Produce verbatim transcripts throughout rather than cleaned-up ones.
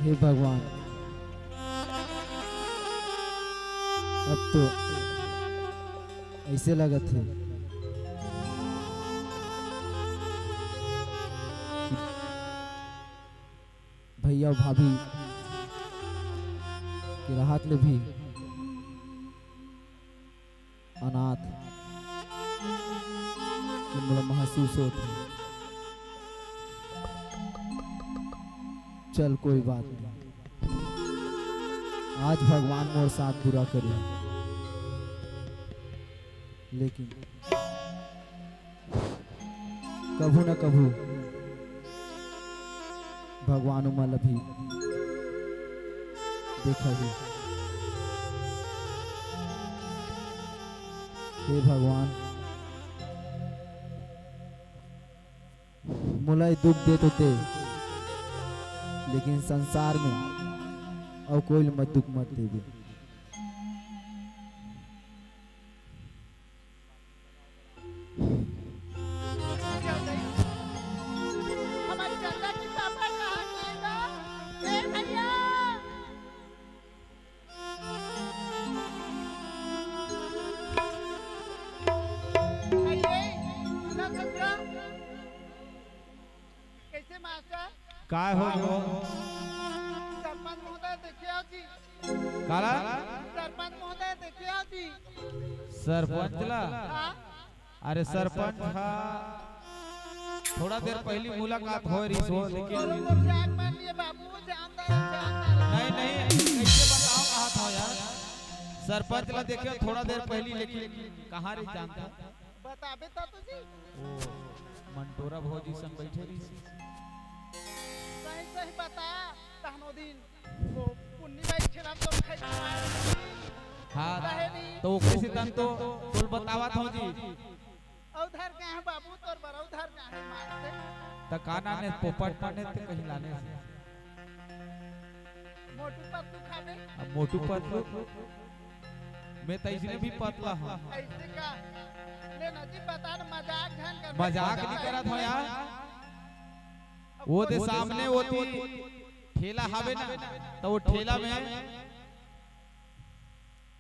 हे भगवान, अब तो ऐसे लगत हे कि भैया भाभी के रहत ले भी अनाथ के मोला महसूस होत हे। चल, कोई बात नहीं, आज भगवान मोर साथ पूरा करे, लेकिन कभू न कभू भगवान उमा ल भी देखही। हे भगवान, मोला ये दुख दे तो दे, लेकिन संसार में अउ कोई ल मत दुख मत देबे। हमारी चंदा की पापा कहाँ गए गा? ए भैया! अरे, सुना ससुरा? कैसे मास्टर? काय हो गो? सरपंच महोदय देखे आओ जी। काला? सरपंच महोदय देखे आओ जी। सरपंच ला? हाँ। अरे सरपंच हा थोड़ा देर पहली मुलाकात होय रहिस हो, लेकिन बरोबर जाग मान लिए बाबू, जानता है, जानता है। नहीं, नहीं, कैसे बताओ कहा था यार? सरपंच ला देखे थोड़ा देर पहली, लेकिन कहाँ रहिस जानता? बताबे ता तो जी। ओ, मंटोरा भौजी संग बैठे रहिस। सही सही बता, तहनो दिन वो पुन्नी बाई खेला तो खाई खाए। हाँ, रहे नहीं। तो ओकरे से तन तो तोल बतावत हूँ जी। उधर के हैं बाबू, तोर बर उधर के हैं मार से। त का नाने पोपट माने ते कहीं लाने से। मोटू पतलू खाबे। अब मोटू पतलू मैं त इसने भी पतला हूँ। ऐसे का? ले ना जी, बता ना, मजाक झन कर। मजाक नहीं करत हूँ यार। अब वो दे कोई सामने होती ठेला हवे ना, तो वो ठेला में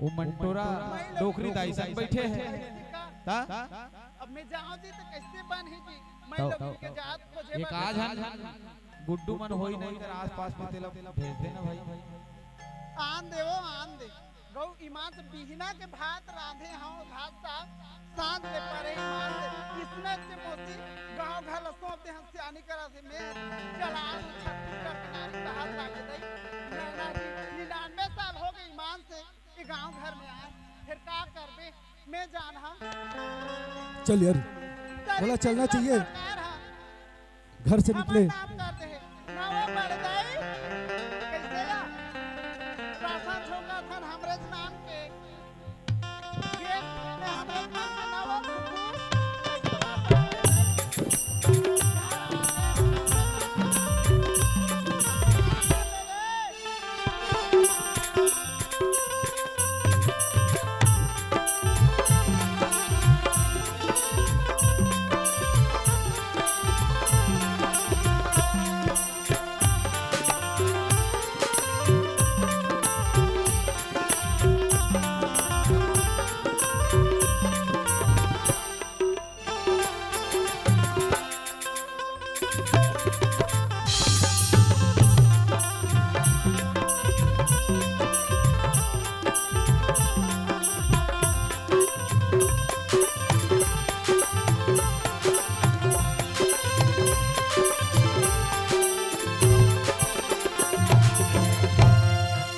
वो मंटोरा डोकरी दाई संग बैठे हैं। ता? अब मैं जाऊं जी तो कैसे बनही जी? मैं तो लोग के जात खोजे एक बर आज हन गुड्डू मन होई नहीं, इधर आसपास में तेला भेज देना भाई। आन दे वो, आन दे। गौ ईमान से बिहना के भात रांधे हव, भात साग सांझ ले परे ईमान से। इसने से मोती गांव घर ल सौंप दे हम सियानी करा से मैं चला छत्तीसगढ़ के नारी तहार लागे दई। नैना जी, निन्यानवे साल हो गए ईमान से ये गांव घर में आए, फिर का करबे? मैं जान हा। चल यार, चल, बोला चलना चाहिए। सरकार हा। घर से निकले। हमार नाम कर दे। नवा पड़ जाई। कैसे ला? राशन झोंका थन हमरे नाम के। ये ने हमरे नाम के नवा कुकुर।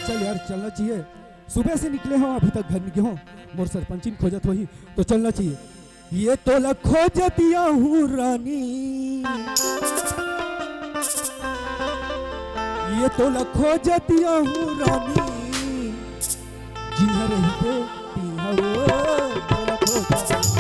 चल यार, चलना चाहिए। सुबह से निकले हो, अभी तक घर नहीं गए हो, मोर सरपंचिन खोजत होही, तो चलना चाहिए। ये तोला खोजतिया हूँ रानी, ये तोला खोजतिया हूँ रानी, जिहाँ रहिते तिहाँ वो तोला खोजतिया हूँ।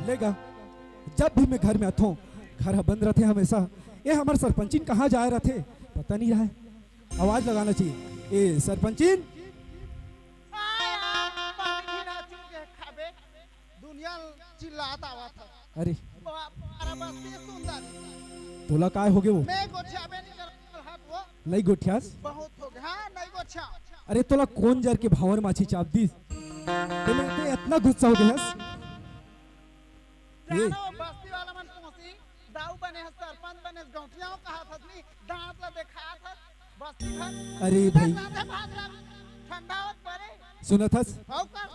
लेगा, जब भी मैं घर में आथों, घर ह बंद रथे हमेशा। ए, हमर सरपंचिन कहाँ जाए रथे, पता नहीं रहे। आवाज लगाना चाहिए। ए, सरपंचिन। आय, आय, पानी घिना चुके खाबे। दुनिया चिल्लात आवत ह। अरे। बाप, अरे बस्ती सुंदर। तोला काय होगे वो? मैं गोठियाबे नहीं करत वो। नहीं गोठियास? बहुत हो गया। हाँ, नहीं गोठिया। अरे तोला कोन जर के भांवर माछी चाप दिस? तेमे ते इतना गुस्सा हो गया हस? ये। जानो, बस्ती वाला मन कोसी, दाऊ बने हस, सरपंच बने हस, गौठियाओ कहा था, नहीं, दांत ला देखा था, बस्ती भर। अरे भाई। दांत भात ला, ठंडा होत परे। सुनत हस? हाउ कर?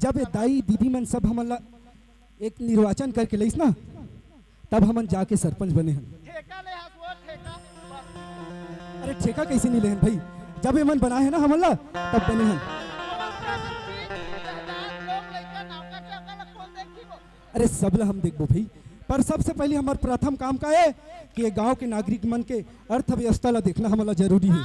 जब ये दाई दीदी मन सब हमन ला एक निर्वाचन करके लइस ना, तब हमन जाके सरपंच बने हन। ठेका ले हस वो, ठेका। अरे ठेका कैसे नहीं लेहन भाई, जब ये मन बनाए है ना हमन ला, तब बने हन। अरे सब ला हम देखबो भाई, पर सबसे पहले हमर प्रथम काम का है कि ये गांव के नागरिक मन के अर्थव्यवस्था ला देखना हमन ला जरूरी है। हाँ।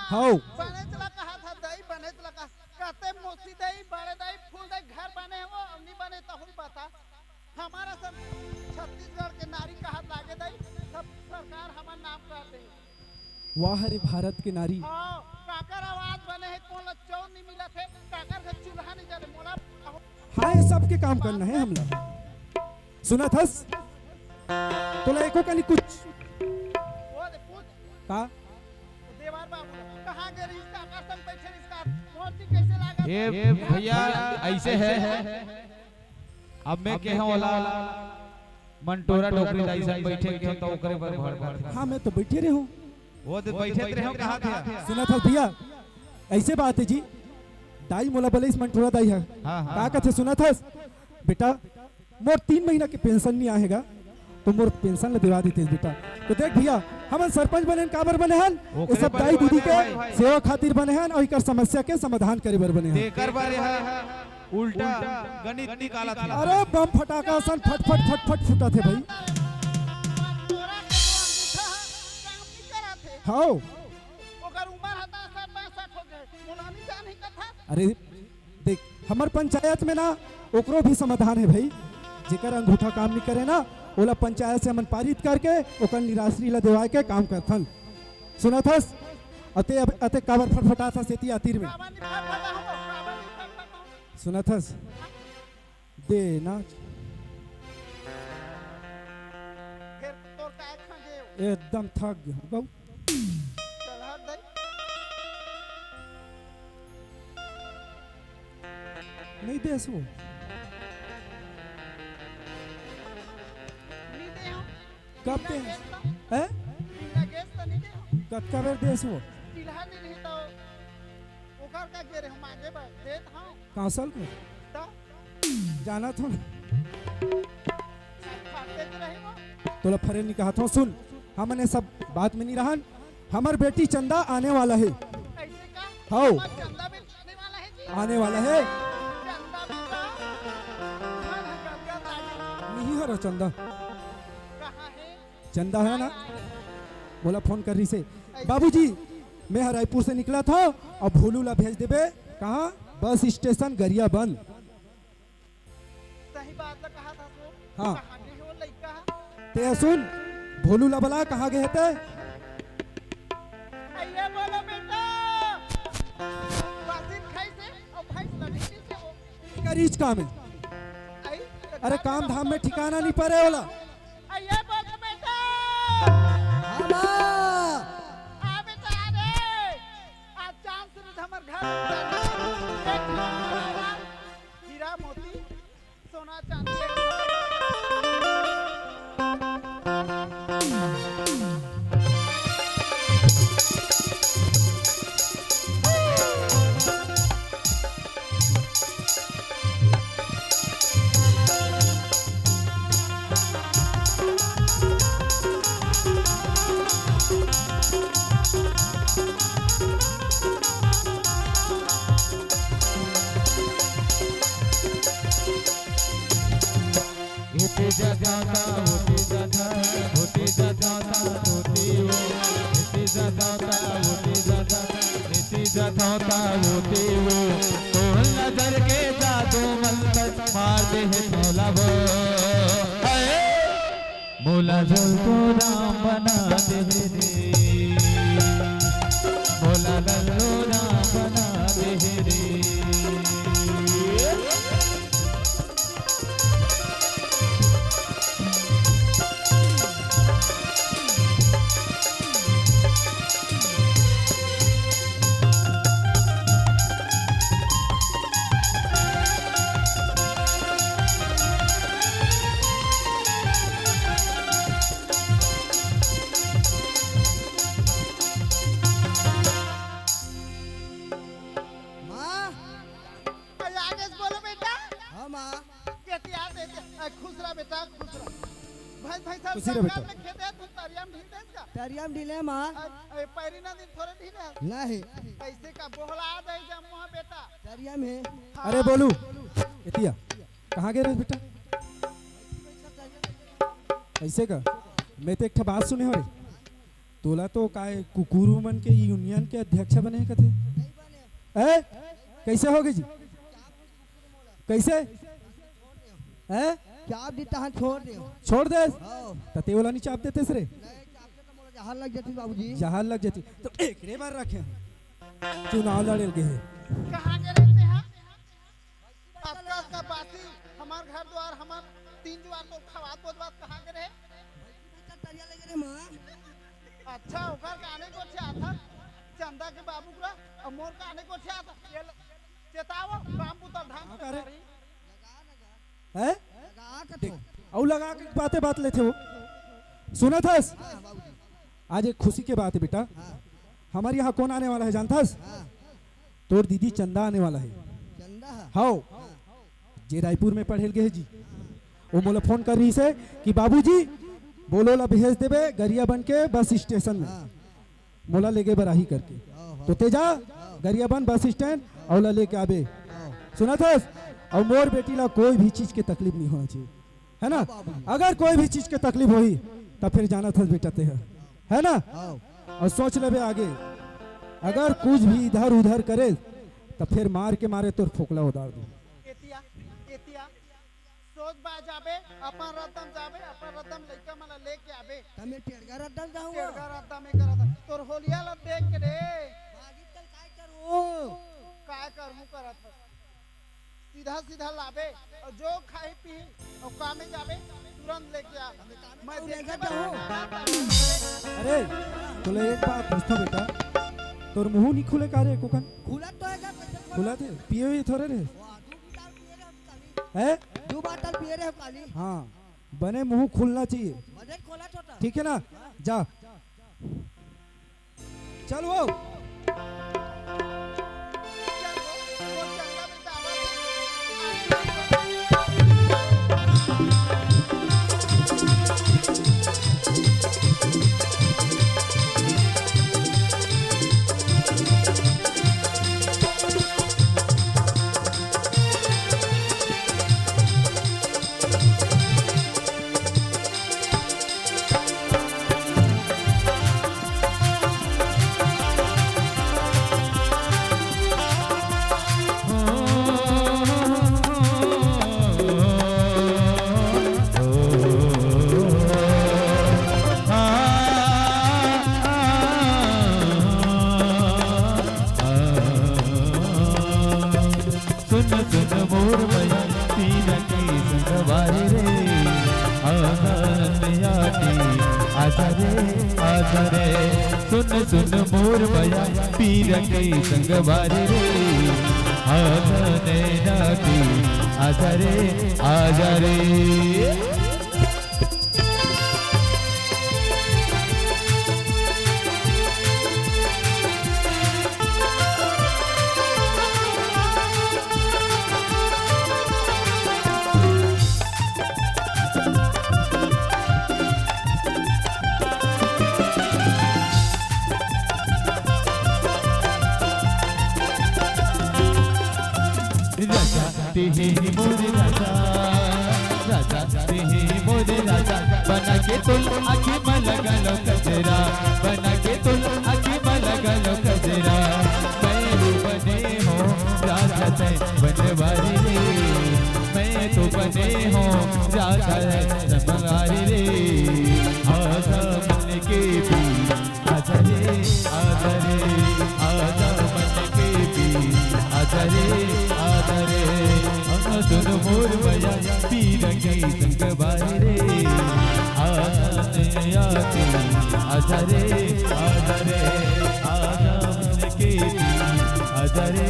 हाओ। बनेच ला कहा था दाई, बनेच ला कहा, कहते मोसी दाई, बड़े दाई, फूल दाई, घर बने हो, नहीं बने तो हुई बता। हमारा सब छत्तीसगढ़ के नारी कहा लागे दाई, सब सरकार हमार नाम कर दे। वाह रे भारत के नारी। हाँ, काकर आवाज बने है, कोन ला चौर नहीं मिला थे, काकर घर चूल्हा नहीं जले, मोला हाँ, ये सबके काम करना है हमला। सुनत हस? तोला एको कनी कुछ। वो दे पूछ। का? देवार बाबू, कहाँ गे रहिस का? का संग बैठे रहिस का? मोर जी कैसे लागत? ए भैया, ऐसे है। अब मैं कहे वाला मंटोरा डोकरी दाई संग बैठे के तो ओकरे बर भड़काथे। हाँ, मैं तो बैठे रहे हूँ। वो तो बैठे रहे हो, कहा था? सुनत हस भैया, ऐसे बात है जी, दाई मोला बलेस मंटोरा दाई है। हाँ, हाँ। का कथे सुनत हस? बेटा, मोर तीन महीना के पेंशन नहीं आएगा, तो मोर पेंशन ल दिवा देते बेटा। तो देख भैया, हमन सरपंच बने हन, काबर बने हन? ओकरे ये सब बर दाई बने दीदी के भाई। सेवा खातिर बने हन और इकर समस्या के समाधान करे बर बने हन। तेकर बर यहाँ उल्टा गणित निकालत हे। अरे बम फटाका असन फट फट फट फट फूटत हे भाई। हाओ। ओकर उमर ह दस साल पैंसठ हो गए। मोला नहीं जान ही कथा। अरे देख, हमर पंचायत में ना ओकरो भी समाधान है भाई। जेकर अंगूठा काम नहीं करे ना, ओला पंचायत से हमन पारित करके ओकर निराश्री ला देवाए के काम करथन। सुनत हस? अते अब, अते काबर फटफटात हस एती आतिर में? काबर नहीं फटफटाहूँ, काबर नहीं फटफटाहूँ? सुनत हस? दे ना। फिर तोर काय खा गए हो? एकदम थक गए हो। गऊ। चल हट दे। नहीं देस वो। नहीं दे हम। कब बिना देस? गैस तो? हैं? बिना गैस तो नहीं दे हम। कतका बेर देस वो? चूल्हा नहीं रही तो ओकर का गे रहे हम आगे बढ़ देत हूँ। कांसल में? तो? जाना था। खाते तो रहे वो। तोला फरे नहीं कहा था। सुन, हमन ये सब बात में नहीं रहन। हमर बेटी चंदा आने वाला है। ऐसे का? हाओ। हमार चंदा भी आने वाला है जी। आने वाला है। चंदा भी का? मन है गंगा लागे। नहीं हरा चंदा। कहाँ है? चंदा है ना? मोला फोन कर रही से, बाबूजी, मैं ह रायपुर से निकला था, अब भोलू ला भेज देबे कहाँ? Bus station Gariaband. सही बात ला कहा था तो। हाँ। कहाँ गए हो लइका? ते सुन, भोलू ला बला, कहाँ गए ते? आइए बोलो बेटा। बासिन खाई से और भैंस लड़ी से वो। का रीच काम है? आई, अरे काम धाम में ठिकाना नहीं परे वाला। आइए बोलो बेटा। हाँ बा। आ बेटा, आ रे। आज चांद सूरज हमर घर में उतर गए। हीरा मोती, सोना चांदी। होती जा जाता, होती जा जा, होती जा जाता, होती हो, होती जा जाता। ओती जाथंव ता ओती वो, तोर नजर के जादू मंतर मार दे हे तोला वो। हाय! मोला जल्दो राम बना दे रे, मोला लल्लो राम बना दे रे। माँ, अरे आगे से बोलो बेटा। हाँ माँ। बेटी आ दे दे। अरे खुश रह बेटा, खुश रह। भाई, भाई साहब, खुशी रह बेटा। में खेते हैं, तू तरिया में ढील देस का? तरिया में ढीले माँ। अरे, अरे पैरी ना दिन थोड़े ढीले हैं। नहीं। ऐसे का बोहला दे जम्मो बेटा। तरिया में। हाँ। अरे बोलू, एतिया, कहाँ गए रहे बेटा? ऐसे का? मैं तो एक ठा बात सुने हो रे। तोला तो काय कुकुर मन के यूनियन के अध्यक्ष बने हे कथे? ए? कैसे हो गए जी? कैसे? हैं? चाप दी तहां छोड़ दे। छोड़ दे? हाँ। त ते ओला नहीं चाप देते रे? नहीं, चाप दे तो मोला जहर लग जाती बाबूजी। जहर लग जाती। तो एक रे बार रखे हैं। चुनाव लड़े लगे हैं। कहाँ के रहते हैं? आपका, आपका बासी, हमार घर द्वार, हमार तीन जुआर तो खवात बोझ बात कहाँ के रहे? तरिया लगे रे माँ। अच्छा, ओकर काने को छे आता, चंदा के बाबू का, और मोर काने को छे आता। ये ले, चेतावो, राम पुतल धाम हाँ, से का रे? तारी। हैं? लगा के देख, तो। अउ लगा के बातें बात लेते हो। सुना थस? हाँ, बाबूजी। आज एक खुशी के बात है बेटा। हाँ। हमारे यहाँ कौन आने वाला है जानथस? हाँ। तोर दीदी चंदा आने वाला है। चंदा? हाओ। हाँ। जे रायपुर में पढ़े ल गे हे जी। वो मोला फोन कर रही से कि बाबूजी, बोलो ला भेज देबे गरियाबंद के बस स्टेशन में। हाँ। मोला लेगे बर आही करके। हाँ, हाँ। तो तेजा, हाँ। गरियाबंद बस स्टैंड, अउ ला लेके आबे। हाँ। सुना थस? अउ मोर बेटी ला कोई भी चीज के तकलीफ नहीं होना चाहिए, है ना? हाँ, बाबूजी। अगर कोई भी चीज के तकलीफ होही, त फिर जाना थस बेटा ते ह, है ना? हाँ। अउ सोच लेबे आगे, अगर कुछ भी इधर उधर करे, त फिर मार के मारे तोर फोकला उदार दूं। एतिया, एतिया, सोच बा जाबे, अपन रद्दम जाबे, अपन रद्दम लइका मन ला लेके आबे। त मैं टेड़गा रद्दम जाहूं। टेड़गा रद्दम ए करत हस। तोर होलिया ला देख के रे। बाजी कल काय करूं? काय करहूं करत हस? सीधा सीधा लाबे, अउ जो खाही पीही, अउ कामे जाबे, तुरंत लेके आ। मैं अउ देखे लेके बर जाहूं। अरे, तोला एक बात पूछथों बेटा, तोर मुंह नहीं खुले का रे कोकन? खुला तो हे, कैसे खुला? खुला थे, पिए हुए थोड़े रे। वाह, दू बोतल पिए रहे हम काली। हैं? दू बोतल पिए रहे हम काली। हाँ, बने मुंह खुलना चाहिए। बने खोला छोटा। ठीक है ना? जा। चल वो। सुन सुन मोर बया पीरा के संगवारी रे, आंगन आके आजा रे, आजा रे। सुन सुन मोर बया पीरा के संगवारी रे, आंगन आके आजा रे, आजा रे। राजा तेहे मोर राजा, राजा तेहे मोर राजा, बना के तोल आँखी में लगा लो कजरा, बना के तोल आँखी में बनवारी रे, मैं तो बने हूँ राजा संगवारी रे। आजा मन के पी, आजा रे, आजा रे, आजा मन के पी, आजा रे, आजा रे। हम सुन मोर बया पीर की संगवारी रे। आजा रे, आजा रे, आजा मन के पी, आजा रे, आजा रे।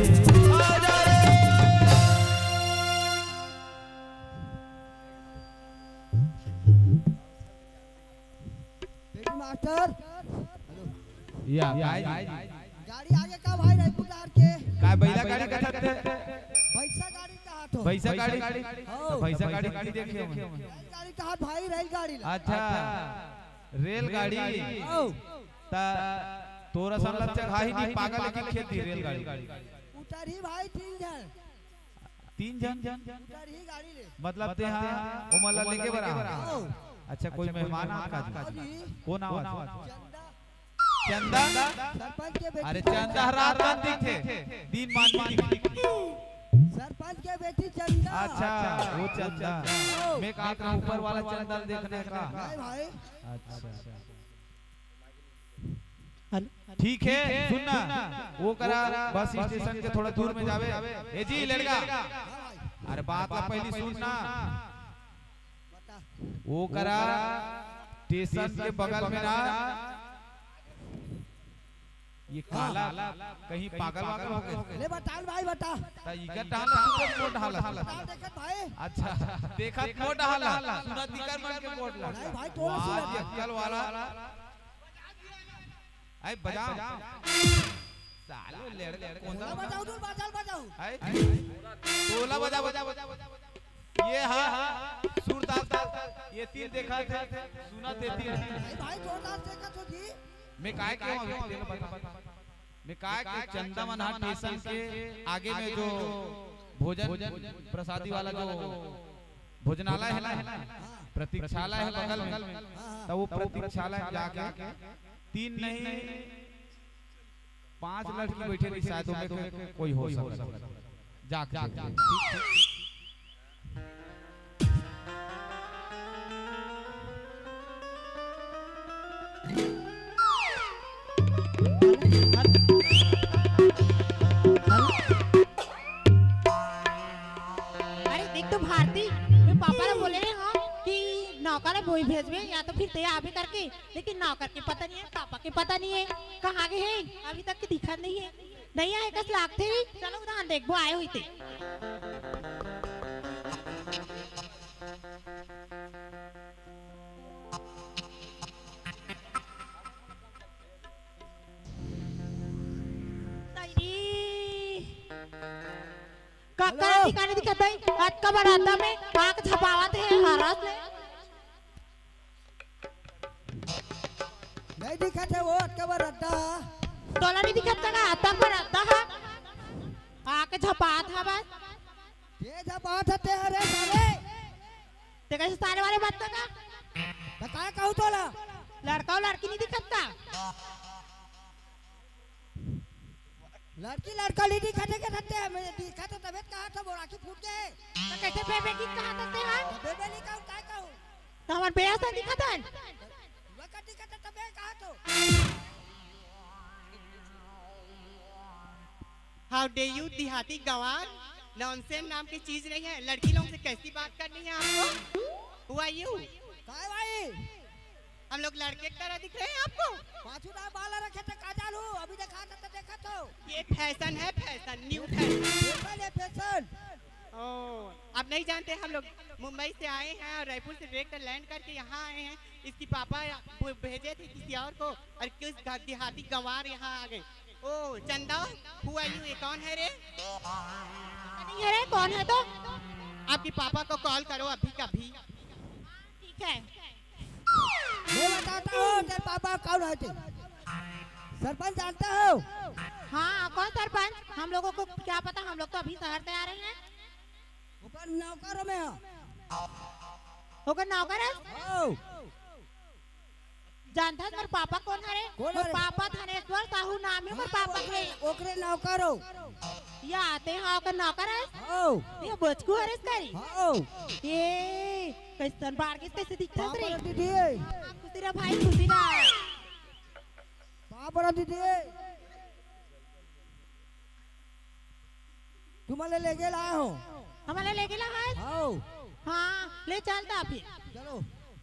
Baby master. या, काय जी? गाड़ी आगे का भाई, रायपुर आर के? काय बैला गाड़ी कथत हे? भैंसा गाड़ी कहा तो? भैंसा गाड़ी? हो। तो भैंसा गाड़ी नहीं देखे हमें। रेलगाड़ी कहा भाई, रेलगाड़ी ला। अच्छा, रेलगाड़ी। हो। ता तोरा सन लच्चा घाही नहीं, पागल है कि खेत दी रेलगाड़ी? उतर ही भाई, तीन जन। तीन जन? उतर ही गाड़ी ले। मतलब ते हाँ ओमन ला लेके बर आहा? हो। अच्छा, कोई मेहमान आत का जी? हो जी। कौन आवत? चंदा। चंदा? सरपंच के बेटी अरे चंदा। चंदा रात कन दिखथे, दिन मान नहीं दिखथे। सरपंच के बेटी चंदा। अच्छा, वो चंदा। हो। मैं कहा था ऊपर वाला चंदा देखने का। नहीं भाई। अच्छा। हेलो। ठीक है, सुन ना, वो करा बस स्टेशन के थोड़ा दूर में जावे। ए जी लड़का, अरे बात ला पहली सुन ना। वो करा स्टेशन के बगल में ना, ये काला कहीं पागल वागल हो गए। ले बता भाई, बता। ता इकर टहल सुनत मोर टहल। बता देखत भाई। अच्छा, देखत मोर टहल, सुनत इकर मन के मोर टहल। नहीं भाई, टोला सुनत है। आजकल वाला। आई बजा। सालो लड़का कौन सा बजाओ, तू बाजा बजाओ। आई टोला बजा, बजा, बजा, बजा। ये हा सूरदास, ये तीन देखा थे, सुना थे तीन। भाई, भाई, जोरदार देखा तो जी। मैं काय के हूँ अभी तेरे बता। मैं काय के चंदा मन हा स्टेशन के आगे में जो भोजन प्रसादी वाला जो भोजनालय है ना, प्रतीक्षालय है बगल में, तो वो प्रतीक्षालय में जाके तीन नहीं पांच लड़की बैठे रही, शायद उनमें कोई हो सकता है। जाके, जाके। अरे देख तो भारती, मैं पापा ला बोले रहे हंव कि नौकर ला बोई भेजबे या तो फिर ते आबे करके, लेकिन नौकर के पता नहीं है, पापा के पता नहीं है, कहाँ गए हैं, अभी तक के दिखत नहीं है। नहीं आए कस लागथे, चलो उधान देखबो आए होई ते। तैरी। काका हेलो। दिखाने दिखत है, हाथ का बरादा में आंख झपावत है, हरास ले। नहीं दिखत है वो, अतका बड़ रद्दा हा। तोला नहीं दिखत का? अतका बड़ रद्दा हा। आके झपात हा बस। के झपात हा ते हरे साले? ते कैसे साले वाले बात का? तो काय कहूँ तोला? लड़का और लड़की नहीं दिखत का? लड़की लड़का ली दिखत हे के रहते हैं, मैं दिखा तो तबियत कहा था, बोराकी फूट गए। तो कैसे बेबे की कहा था ते, हाँ? तो बेबे नहीं कहूँ, काय कहूँ? तो हमार बेया से दिखत है। वह कर दिखत है, तबे कहा तो। How dare you, देहाती गंवार? नॉनसेंस नाम की चीज नहीं है। लड़की लोग से कैसी बात करनी है आपको? Who are you? काय भाई? हम लोग लड़के की तरह दिख रहे हैं आपको? पाछू ना बाल रखे तो काजल हूँ, अभी देखा था तो देखा तो। ये फैशन है, फैशन, न्यू फैशन। फैशन है, फैशन। ओ, आप नहीं जानते, हम लोग मुंबई से आए हैं और रायपुर से डायरेक्ट लैंड करके यहाँ आए हैं। इसकी पापा भे-, भेजे थे किसी और को, और किस ग-, देहाती गंवार यहाँ आ गए। ओ चंदा, who are you? ये कौन है रे? नहीं है रे, कौन है तो? आपके पापा को कॉल करो अभी का अभी। ठीक है। मैं बताता हूँ तेरे पापा कौन है ते। सरपंच जानते हो? हाँ, कौन सरपंच? हम लोगों को क्या पता, हम लोग तो अभी शहर से आ रहे हैं। ऊपर नौकरों में हो। ओकर नौकर है? हो। जानथस मोर पापा कौन हरे? कौन मोर हरे? पापा धनेश्वर साहू नाम है मोर हाँ, पापा ओकरे, के। ओकरे नौकर हो। या आते हैं ओकर नौकर है। हाओ। ये बचकू हरेस करी। हाओ। ये कैसन बाढ़ के कैसे दिखता पाँव रे? परत दीदी। खुशी रह भाई, खुशी रह। पाँव परत दीदी। तुमन ला लेगे ला हो। हमन ला लेगे ला है? हाओ। हाँ, ले चल ता फिर। चलो।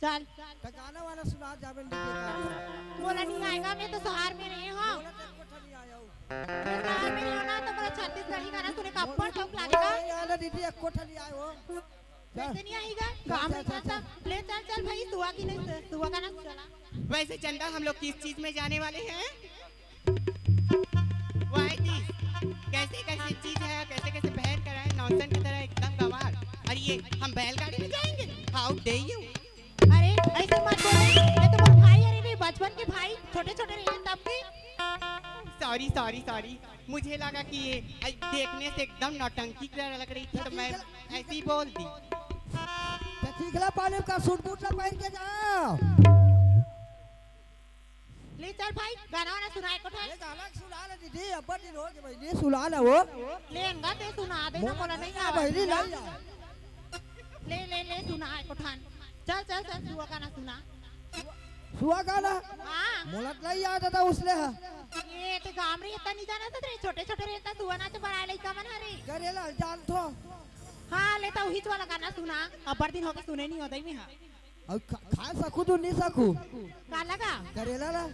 चल। त गाना वाना सुना जाबे दीदी। मोला नहीं आएगा, मैं तो शहर में रहे हूँ। मोला तो एको ठा नहीं आया हो। मैं शहर में रहे हूँ ना, तो मोला छत्तीसगढ़ी गाना सुने का अब्बड़ शौक लागेगा। नहीं आना दीदी, एको ठा नहीं आए हो। चल। कैसे नहीं आएगा? चल, काम चल, नहीं चल, करता। चल। ले चल, चल भाई, सुआ की नहीं, सुआ गाना चला। वैसे चंदा, हम लोग किस चीज में जाने वाले हैं? वाई चीज, कैसे कैसे चीज है, कैसे कैसे पहन कर आए, नौसन की तरह एकदम गंवार। और ये हम बैलगाड़ी में जाएंगे? How dare you? अरे ऐसे मत बोले, ये तो मोर भाई हरे रे, बचपन के भाई, छोटे छोटे रहे तब के। सॉरी सॉरी सॉरी, मुझे लगा कि ये देखने से एकदम नौटंकी की तरह लग रही थी, तो मैं ऐसे ही बोल दी। त चीखला पानी का सूट बूट ला पहन के जा। ले चल भाई, गाना वाना सुनाए को ठन। ये गाना सुना ना दीदी, अब्बड़ दिन हो गए भाई, ये सुना ना वो। ले अंगा ते सुना दे ना, मोला नहीं आवा बहिनी, नहीं आ। ले ले ले सुनाए को ठन। चल चल चल, सुआ गाना सुना। सुआ गाना? हाँ। मोला तो नहीं याद आता उसले हा। ये ते गाम रे इतना नहीं जाना था रे, छोटे छोटे रहता सुआ नाच बनाए लइका मन हरे। करेला जान थो। हाँ, ले तो उहीच वाला गाना सुना, अब्बड़ दिन हो गए सुने नहीं होता ही मैं, हाँ। अउ खा, खा सकू तू नहीं सकू? का लगा? करेला ला।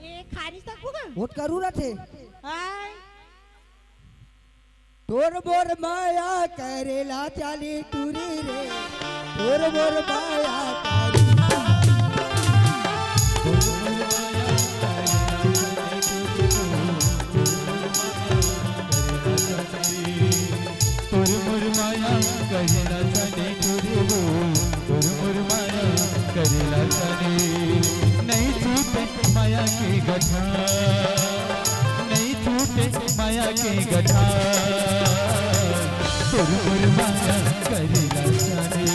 ये खा नहीं सकू का? वोट करू रथे। हाय। तोर मोर माया करेला चाली टूरी रे, तोर मोर माया करेला। तोर मोर माया करेला सने टुरबो, तोर मोर माया करेला सने। नहीं छूटे माया के गठा, नहीं छूटे माया के गठा। तोर मोर माया करेला सने,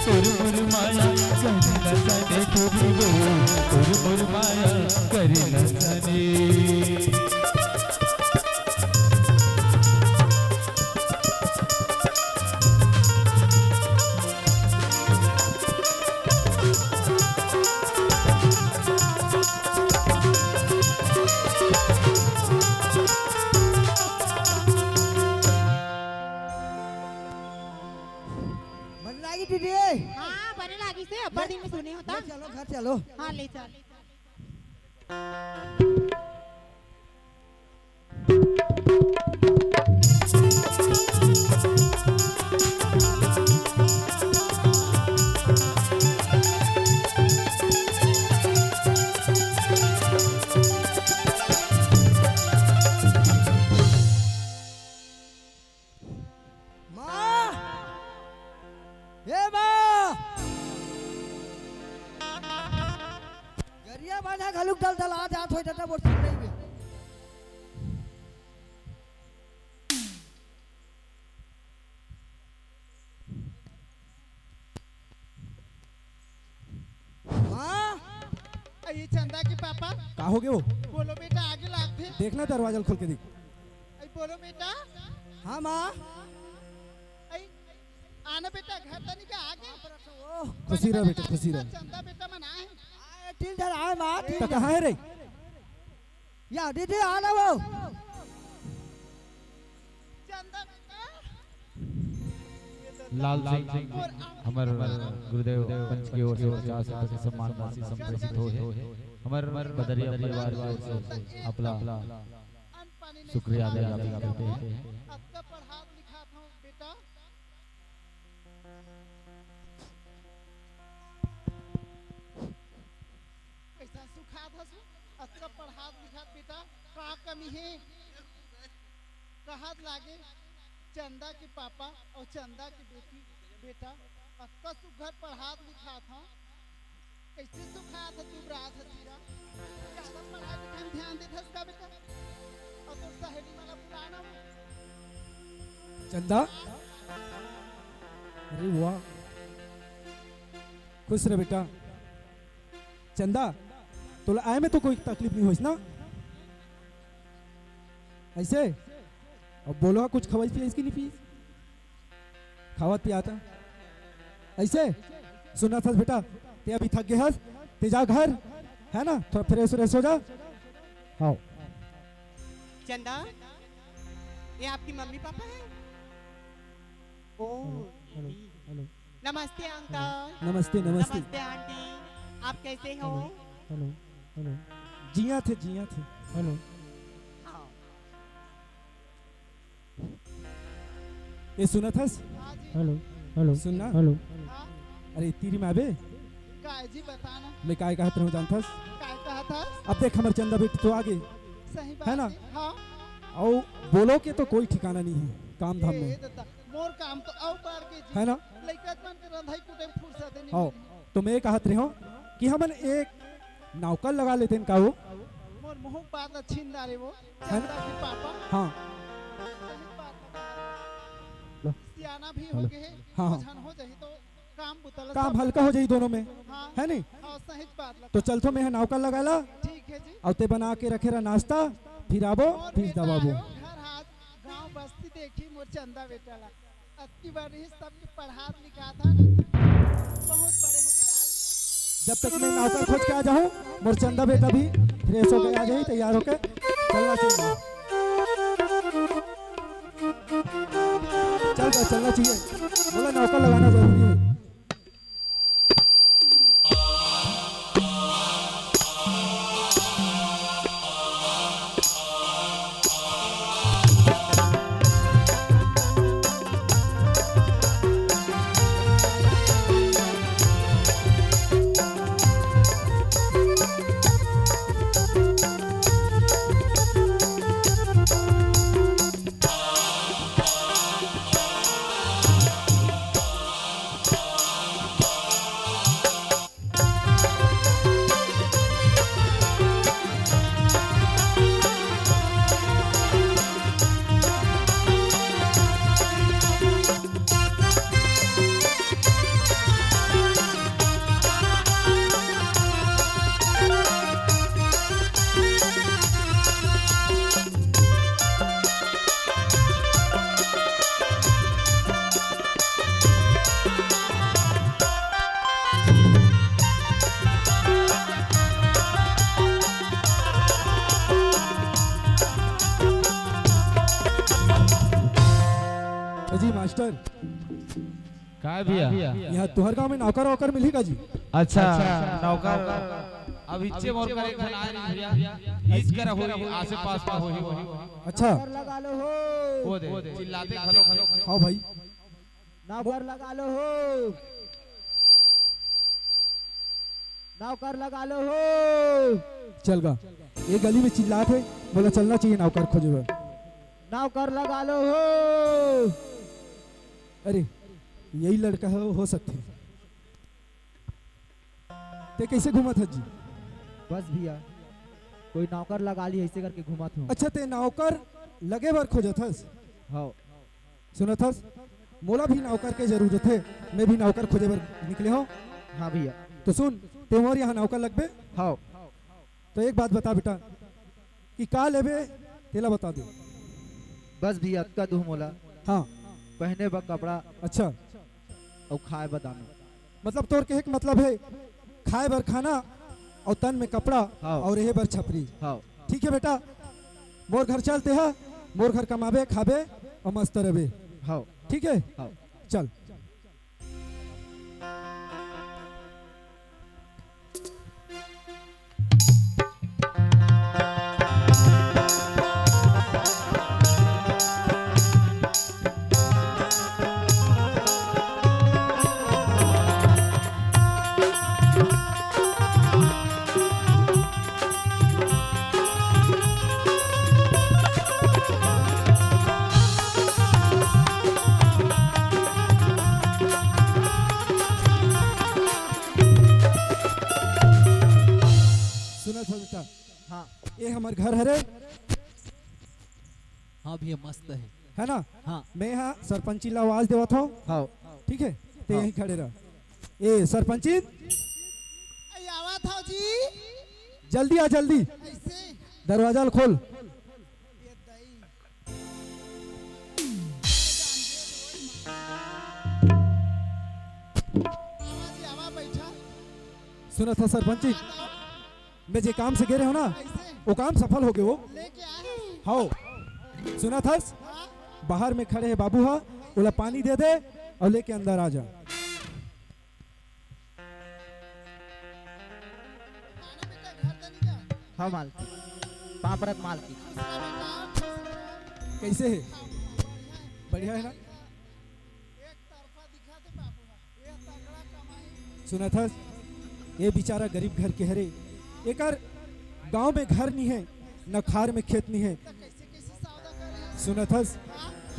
तोर मोर माया करेला सने टुरबो, तोर मोर माया करेला सने। बने लागी दीदी? हाँ, बने लागी से, अब्बड़ दिन में सुने होता। ले चलो, घर चलो। हाँ, ले चल। माँ! हे माँ! गरिया बांधा घलुक दलदला जात होय, दादा मोर सुन नहीं बे। माँ! अ, ये चंदा के पापा। का हो गयो? बोलो बेटा, आगे लागथे। देखना दरवाजा ल खोल के देख। अ, बोलो बेटा। हाँ माँ। अ, आना बेटा, घर तनी का आगे। खुशी रह बेटा, खुशी रह। चंदा बेटा मन आए। आए, तीन झन आए माँ, तीन झन। त कहाँ है रे? या दीदी, आना वो। लाल सिंह, हमर गुरुदेव पंच की ओर से पचास रुपए के सम्मान राशि संप्रेषित होय हे। हमर बदरिया परिवार की ओर से आपला शुक्रिया अदा करते हैं। कैसा सुखात हस, अतका पढ़ात लिखात बेटा, का कमी हे? कहत लागे, चंदा के पापा अउ चंदा के बेटी, बेटा, अतका सुघर पढ़ात लिखात हव, कैसे सुखात ह तू बरात हतीरा? ज्यादा पढ़ाई लिखाई में ध्यान देत हस का बेटा? अउ तोर सहेली मन ला बुला ना। चंदा, अरे वाह, खुश रह बेटा। चंदा, तोला आए में तो कोई तकलीफ नहीं होइस ना? ऐसे? अब बोलो, कुछ खवाइस पियाइस कि नहीं पियाइस? खावत पियात हस। अइसे सुनत हस बेटा, ते अभी थक गे हस, ते जा घर, है ना, थोड़ा फ्रेश व्रेश हो जा। हाँ। चंदा, ये आपकी मम्मी पापा हैं? ओ, हेलो, हेलो, ये। हेलो। नमस्ते अंकल। नमस्ते, नमस्ते। नमस्ते आंटी, आप कैसे हो? Hello, hello, hello. जियाथे, जियाथे। हेलो। हाँ। ए, सुनत हस? हाँ जी। हेलो, हेलो, सुन ना। हेलो। हाँ। अरे, तीर में आबे। काय जी, बता ना। मैं काय कहत रहूं, जानथस? काय कहत हस? अब देख, हमर चंदा बेटी तो आ गे। सही बात है ना? जी, हाँ। अउ बोलो के तो कोई ठिकाना नहीं है, काम धाम ए, में। दादा, मोर काम तो अउ बाढ़ गे जी। है ना? लइका मन के रंधई कुटई फुर्सत नहीं हाँ, मिली। तो मैं कहत रहे हूँ कि हमन एक नौकर लगा लेतेन का वो? मोर मुंह बात ला छीन डारे वो, है ना? चंदा के पापा। हाँ। सही बात ला। सियाना भी हो गे हे, हाँ, हाँ। ओझन हो जाही तो काम बुता ला काम सब हल्का हो जाही दोनों में, हाँ। है नहीं? हाँ, सही बात ला। तो चलथो, मैं ह नौकर लगा ला। ठीक है जी। अउ ते बना के रखे रहा नाश्ता, फिर आबो, और फिर बेटा दबाबो। आयो, घर हाथ, गांव बस्ती देखी मोर चंदा बेटा ला। अतकी बार ही सबके पढ़ात लिखात हन। बहुत बड़े हो गए आज। जब तक मैं नौकर खोज के आ जाऊं, मोर चंदा बेटा भी फ्रेश होके आ जाही, तैयार होके। चलना चाहिए। चल बा, चलना चाहिए। बोला, नौकर लगाना जरूरी है। जी मास्टर। का भैया? यहाँ तुहर गांव में नौकर वौकर मिलही का जी? अच्छा, अच्छा, नौकर। अब इच्चे मोर करे घर आए नहीं भैया। इस कर होई, आसे पास में होई, होई। अच्छा। नौकर लगा लो हो। वो दे, चिल्लाते खलो, खलो। हाँ भाई। नौकर लगा लो हो। नौकर लगा लो हो। चल गा। ये गली में चिल्लात हे, बोला चलना चाहिए नौकर खोजे बर। नौकर लगा लो हो। अरे, यही लड़का हो, हो सकथे। ते कैसे घूमत हस जी? बस भैया, कोई नौकर लगा ली, ऐसे करके घूमत हूँ। अच्छा, ते नौकर लगे बर खोजत हस? हाँ। सुनत हस, मोला भी नौकर के जरूरत हे, मैं भी नौकर खोजे बर निकले हूँ। हाँ भैया। तो सुन, ते मोर यहाँ नौकर लगबे? हाँ। तो एक बात बता बेटा, कि का लेबे, तेला बता दे। बस भैया, अतका दू मोला। हाँ। पहने बर कपड़ा। अच्छा। अउ खाए बर दाना। मतलब तोर कहे के मतलब हे, खाए बर खाना अउ तन में कपड़ा हाँ। अउ रहे बर छपरी। हाँ। ठीक हे बेटा, मोर घर चल ते हा, मोर घर कमाबे, खाबे अउ मस्त रहबे। हाँ। ठीक हे? हाँ। चल। सुनत हो बेटा? हाँ। ये हमर घर हरे। हाँ भैया, मस्त हे। है ना? हाँ। मैं हा सरपंची ला आवाज देवत हूँ। हाँ। ठीक हे? ते हाँ। यहीं खड़े रह। ए, सरपंची। ए, आवत हव जी। जल्दी आ, जल्दी। ऐसे? दरवाजा ल खोल। ये दई। सुनत हस सरपंच जी, मैं जे काम से गे रहे हो ना, वो काम सफल हो गए हो। लेके आए हस? हाओ। सुनत हस? हाँ। बाहर में खड़े हे बाबू हा, ओला पानी दे दे अउ लेके अंदर आ जा। हाँ मालकिन, पाँव परत मालकिन। कैसे हे? बढ़िया हे ना? सुनत हस, ये बेचारा गरीब घर के हरे, एकर गांव में घर नी हे, न खार में खेत नी हे। सुनत हस,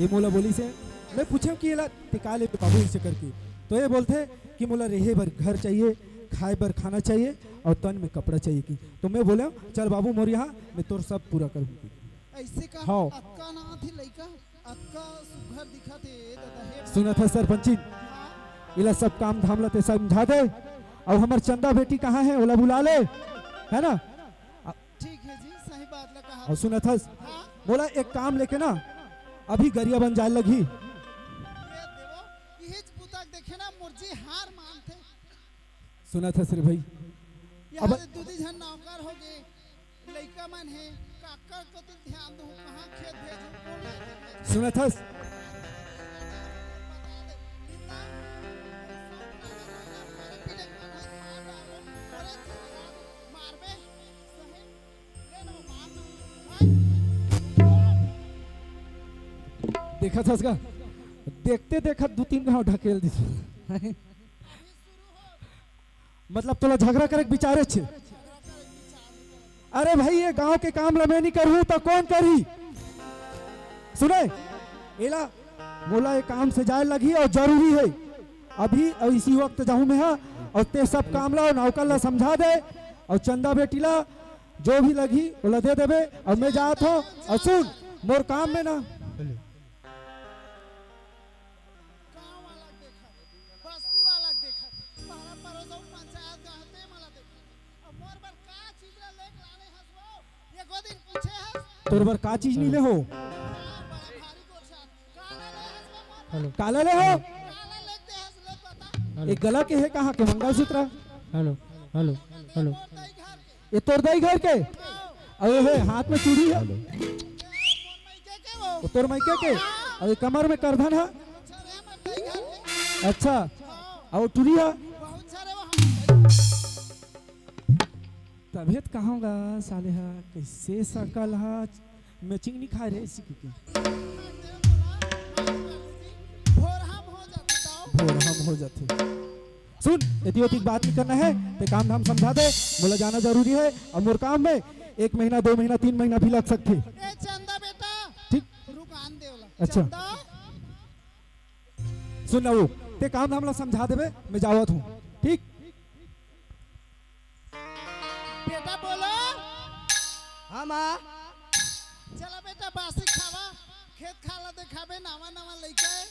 ये मोला बोलिस हे, मैं पूछेंव कि एला ते का लेबे बाबू इसे करके, तो ये बोलथे कि मोला रेहे बर घर चाहिए, खाए बर खाना चाहिए अउ तन में कपड़ा चाहिए कि। तो मैं बोलेंव, चल बाबू मोर यहाँ, मैं तोर सब पूरा करूँगी। ऐसे का? हाँ। अतका ना आथे लइका, अतका सुघर दिखत हे, दादा हे। सुनत हस सरपंची, हाँ। एला सब काम धाम ला ते समझा दे, अउ हमर चंदा बेटी कहाँ हे, ओला बुला ले, है ना? ठीक हे जी, सही बात ला कहा। अउ सुनत हस, हाँ। मोला एक काम लेके ना, अभी गरियाबंद जाए लगही। ये देवो, इहेच बुता देखे ना, मोर जी हार मानथे। सुनत हस रे भाई। यहाँ अब दू दी झन नौकर हो गए, लइका मन हे, काकर कति ध्यान दूँ, कहाँ खेत भेजूँ, कोन लइका भेजूँ? सुनत हस? बता दे, इतना मारबे, सही? देखत हस का? देखते देखत दू तीन घाव ढकेल दिस। मतलब तोला झगड़ा करे के विचार हे? अरे भाई, ये गांव के काम ला मैं नहीं करहूं तो कौन करही? सुने, एला मोला ये काम से जाए लगही अउ जरूरी हे। अभी अउ इसी वक्त जाहूं मैं हा, अउ ते सब काम ला अउ नौकर ला समझा दे अउ चंदा बेटी ला जो भी लगही, ओला दे देबे। अउ मैं जात हों। अउ सुन, मोर काम में ना। गाँव वाला के देखत, बस्ती वाला के देखत, पारा परोस अउ पंचायत गाँव ते मला देखत। अब मोर बर का चीज ला लेके लाने हस वो? एको दिन पूछे हस? तोर बर का चीज मिले हो? हाँ, बड़ा भारी गोरछा। काला ले हस वो मोर बर? हेलो। काला ले हो? काला लेके दे हस, ले बता। हेलो। एक गला के हे कहाँ के मंगलसूत्र? Hello, hello, hello. मोर दाई घर के। ये तोर दाई घर के? अउ ये हे, हाथ में चूड़ी हे। हेलो। वो तोर मायके के? अउ ये कमर में करधन हे? अच्छा, अउ टूरी हे? तभे त कहूँगा साले हा, कैसे सकल हा, matching नहीं खाए रे, इसी के। भोरहम हो जाथे। सुन, एती ओती के बात नहीं करना हे, ते काम धाम समझा दे, मोला जाना जरूरी हे, अउ मोर काम में एक महीना, दो महीना, तीन महीना भी लग सकथे। ए चंदा बेटा, ठीक? रुक आन दे ओला। अच्छा। चंदा। सुन ना वो, ते काम धाम ला समझा देबे, मैं जावत हों, ठीक? बेटा बोलो। हाँ माँ। चला बेटा, बासी खावा, खेत खार ला देखाबे, नवा नवा लइका हे।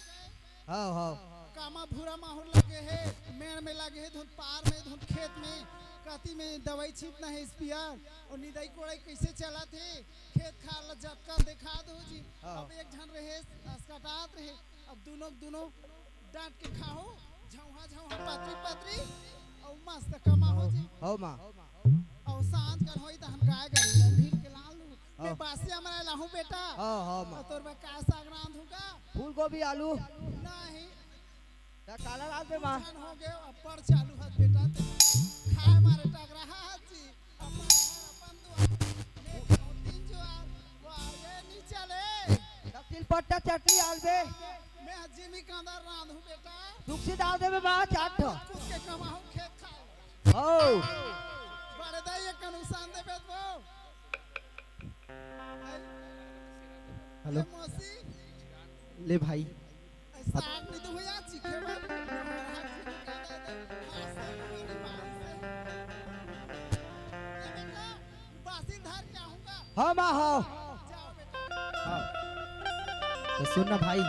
हव, हव। कामा भूरा माहुर लगे हे, मेड़ में लगे हे, धुन पार में, धुन खेत में, कती में दवाई छींटना हे, स्प्रेयर, अउ निंदई कोड़ई कैसे चलत हे, खेत खार ला जतका देखा दो जी। हाँ। अब एक झन रहे, असकटात रहे, अब दुनों के दुनों डांट के खाहू, झौहा झौहा, पतरी पतरी, अउ मस्त कमाहू जी। हव माँ। अउ सांझ कर होई तहन गाय गरू ला ढील के लान लू। हाँ। मैं बासी अमराय लाहूँ बेटा। हाँ, हाँ, माँ। अउ तोर बर का साग रांधहूँ का? फूलगोभी, आलू। नहीं। त काला लान दे माँ। जान हो गए, अब्बड़ चालू हस बेटा ते। खाए मारे टगरा हस जी। अपन घर, अपन दुआर। मैं खाऊं तीन जुआर। वाह, ये नी चले। त तिलपट्टा चटनी आन बे। मैं जिमी कांदा रांधहूँ बेटा। सुक्सी दाल देबे माँ, चार ठो। कुछ के कमाहूँ, खेत खाहूँ। हव। बड़े दाई, एक कन उसान देबे तो। हेलो। ए मौसी। ले भाई। ए, साग नहीं तो हो यार, चीखे में। ए बेटा, बासी धर के आऊंगा। हाँ माँ, हाँ। जाओ बेटा। हाँ। त सुन ना भाई,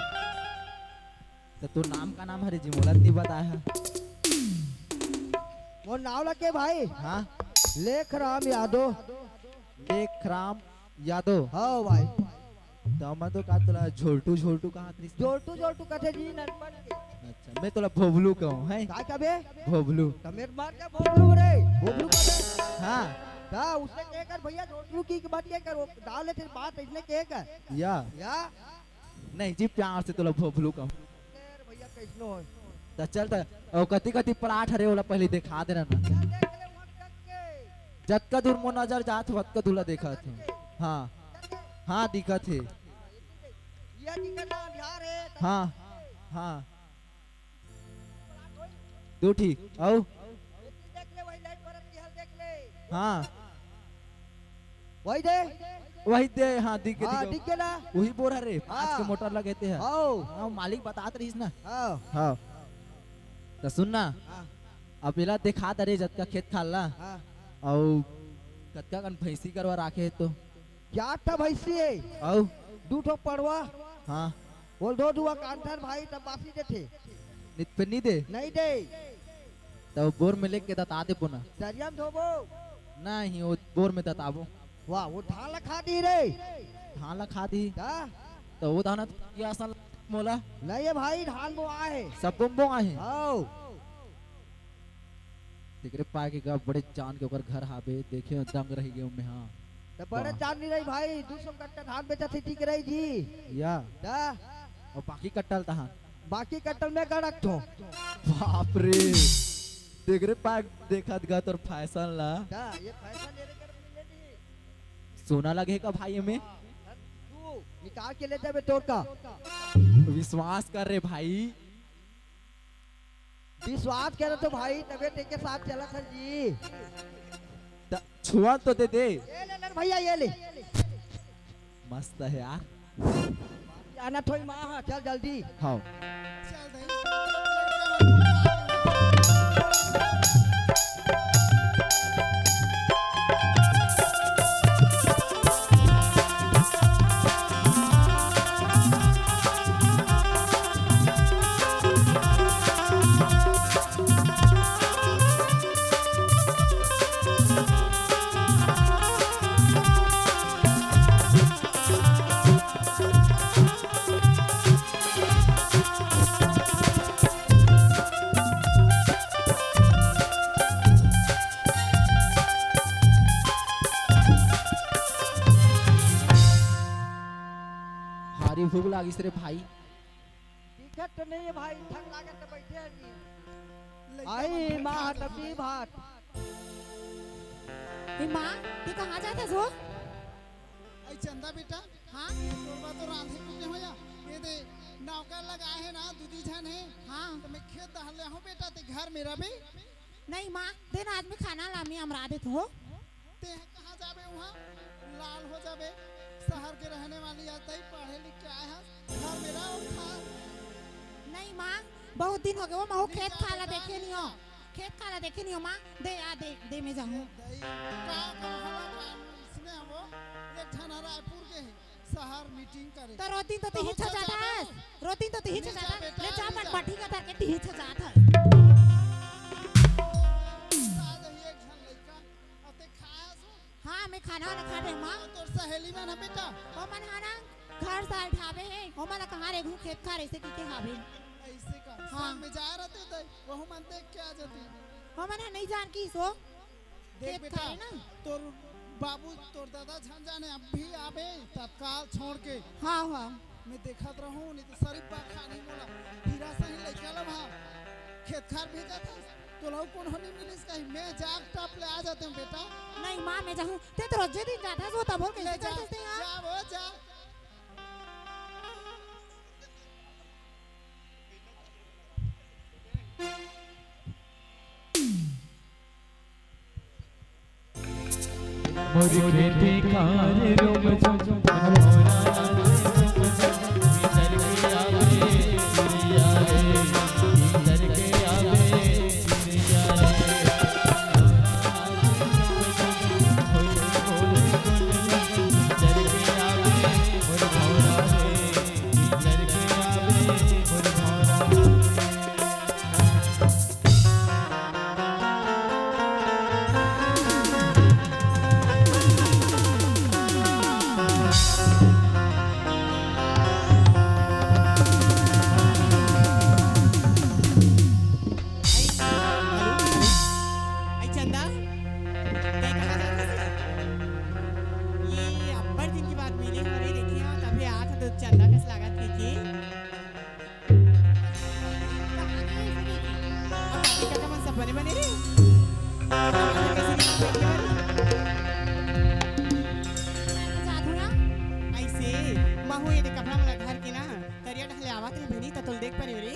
त तोर नाम का नाम हरे जी, मोला त नहीं बताए हा। मोर नाव ला के भाई? हाँ। लेखराम यादव। लेखराम यादव। हाँ भाई। त मैं तो का तोला झोलटू झोलटू कहात रहिस। झोलटू झोलटू कथे जी ननपन के। अच्छा, मैं तोला भोभलू कहूँ, हैं? का कबे? भोभलू। त मेर मार के भोभलू रे, भोभलू कबे? हाँ। का उसने के कर भैया, झोटलू की बात के कर, वो डाल लेते बात इसने के कर। या। या। नहीं जी, प्यार से तोला भोभलू कहूँ। तेरे भैया कैसनो होय? त चल त, ओ कति कति प्लाट हरे, ओला पहले दिखा देना ना। चल देख ले वहाँ तक के। जतका दूर मोर नजर जात हे, ओतका दूर ला देखत हूँ। हाँ। हाँ, दिखत हे। ये दिखत हे, अंधियार हे, त हाँ, हाँ। दू ठी, अउ? देख ले, वही लाइट बरत की हल देख ले। हाँ। वही दे। वही दे, हाँ, दिख गे, हाँ, दिख गे। दिख गे ना? वही बोर हरे, पाँच हाँ। के मोटर लगे ते हे। हाँ। हाँ, मालिक बतात रहिस ना। हाँ। हाँ। त सुन ना, हाँ। अब एला देखा दे रे, जतका खेत खार ला। हाँ। अउ कतका कन भैंसी गरवा राखे हे तो? चार ठा भैंसी हे। अउ? दू ठो पड़वा। हाँ। बोल दो दुआ कांठर भाई, तब बासी देथे। नित पे नहीं दे? नहीं दे। तब बोर में लेके दता देबो ना। दरिया में धोबो। नहीं, वो बोर में दताबो। वाह, वो धान ला खा दी रे। धान ला खा दी? ता? तो वो धान तो ये असन मोला। नहीं है भाई, धान बोआ है। सब बोआ है? आओ। तेकरे पाए के गा बड़े जान के ओकर घर हाबे, देखे में दंग रही गए में, हाँ। त बड़े वाह। जान नहीं रही भाई, दू सौ कट्टा धान बेचत ही ठीक रही जी। या। दा। अउ बाकी कट्टा ल तहान? बाकी कट्टा ल मैं गड़क थो। बाप रे। तेकरे पाए देखत गा तोर फैशन ला। दा, ये फैशन ये रे कर मिले नहीं। सोना लगे का भाई एमे? तू निकाल के ले जाबे तोर का। विश्वास कर रे भाई। विश्वास करे तो भाई, तबे तेके साथ चलत हन जी। त छुआ तो दे दे। ये ले, ले भैया, ये ले। मस्त है यार। आना थोई माँ, हाँ, चल जल्दी। हाँ। भारी भूख लागिस रे भाई। दिखत तो नहीं है भाई, ठंड लागत तो बैठे हैं जी। लइका आई मन माँ खा हटपी रही। भात। ए माँ, ते कहाँ जात हस हो? आई चंदा बेटा, हाँ? ये तोर बर तो रांधे कुछ नहीं होया। ये दे, नौकर लगाए है ना, दू दी झन है। हाँ। तो मैं खेत डहर ले आहूँ बेटा, ते घर में रबे। नहीं माँ, दे ना आज मैं खाना लामी अमरा देत हो। ते कहाँ जाबे उहाँ? लाल हो जाबे। शहर के रहने वाली आज तई पढ़े लिख के आए हस। घर में रहो, खा। नहीं माँ, बहुत दिन हो गए वो, मैं वो नहीं खेत जाबे खाला का? देखे नहीं हो। खेत खाला देखे नहीं हो माँ, दे आ, दे, दे मैं जाहूँ। दई, का, का होला का? इसने वो एक ठन रायपुर के है, शहर मीटिंग करे। तो रोज दिन तो तो तिही हम चल छछात जाबे। हस, रोज दिन तो तिही नहीं छछात जाबे, हस। ले का जा नहीं अपन जा? बठी का धर के तिही छछात हस। आज ही एक झन लइका, अते खाया सो? हाँ, मैं खाना वाना खा रहे माँ। तोर सहेली मन ह बेटा? ओमन हा ना घर साल ठावे हे, ओमन ला कहाँ रे घू खेत खार ऐसे की के हावे। ऐसे का? हाँ। संग में जाए रहते तो वहू मन देख के आ जाते। ओमन हा नहीं जान की सो देख खेत बेटा, खार है ना। तोर बाबू, तोर दादा झन जाने अब भी आबे तत्काल छोड़ के। हाँ, हाँ। मैं देखत रहूं, नहीं तो शरीफ बा खानी मोला। हीरा सही लइका ला वहाँ खेत खार भेजत हस। तोला अउ कोनो नहीं मिलिस कहीं, मैं जाग टाप ले आ जाते हूँ बेटा। नहीं माँ, मैं जाहूँ। ते तो रोजे दिन जात हस, वो तब और ले कैसे जा, कर सकते हैं आप? जा वो जा। मोर खेती खार रुम झुम, मोरा रुम झुम, इधर के आवे, इधर आवे, इधर के आवे, इधर आवे। चंदा कस लागत हे जी। अब बाकी काका मन सब बने बने रे। अइसे, महू ये दे कपड़ा मन ला धर के ना, तरिया डहले आवत रहे बहिनी, त तोल देख परे रे।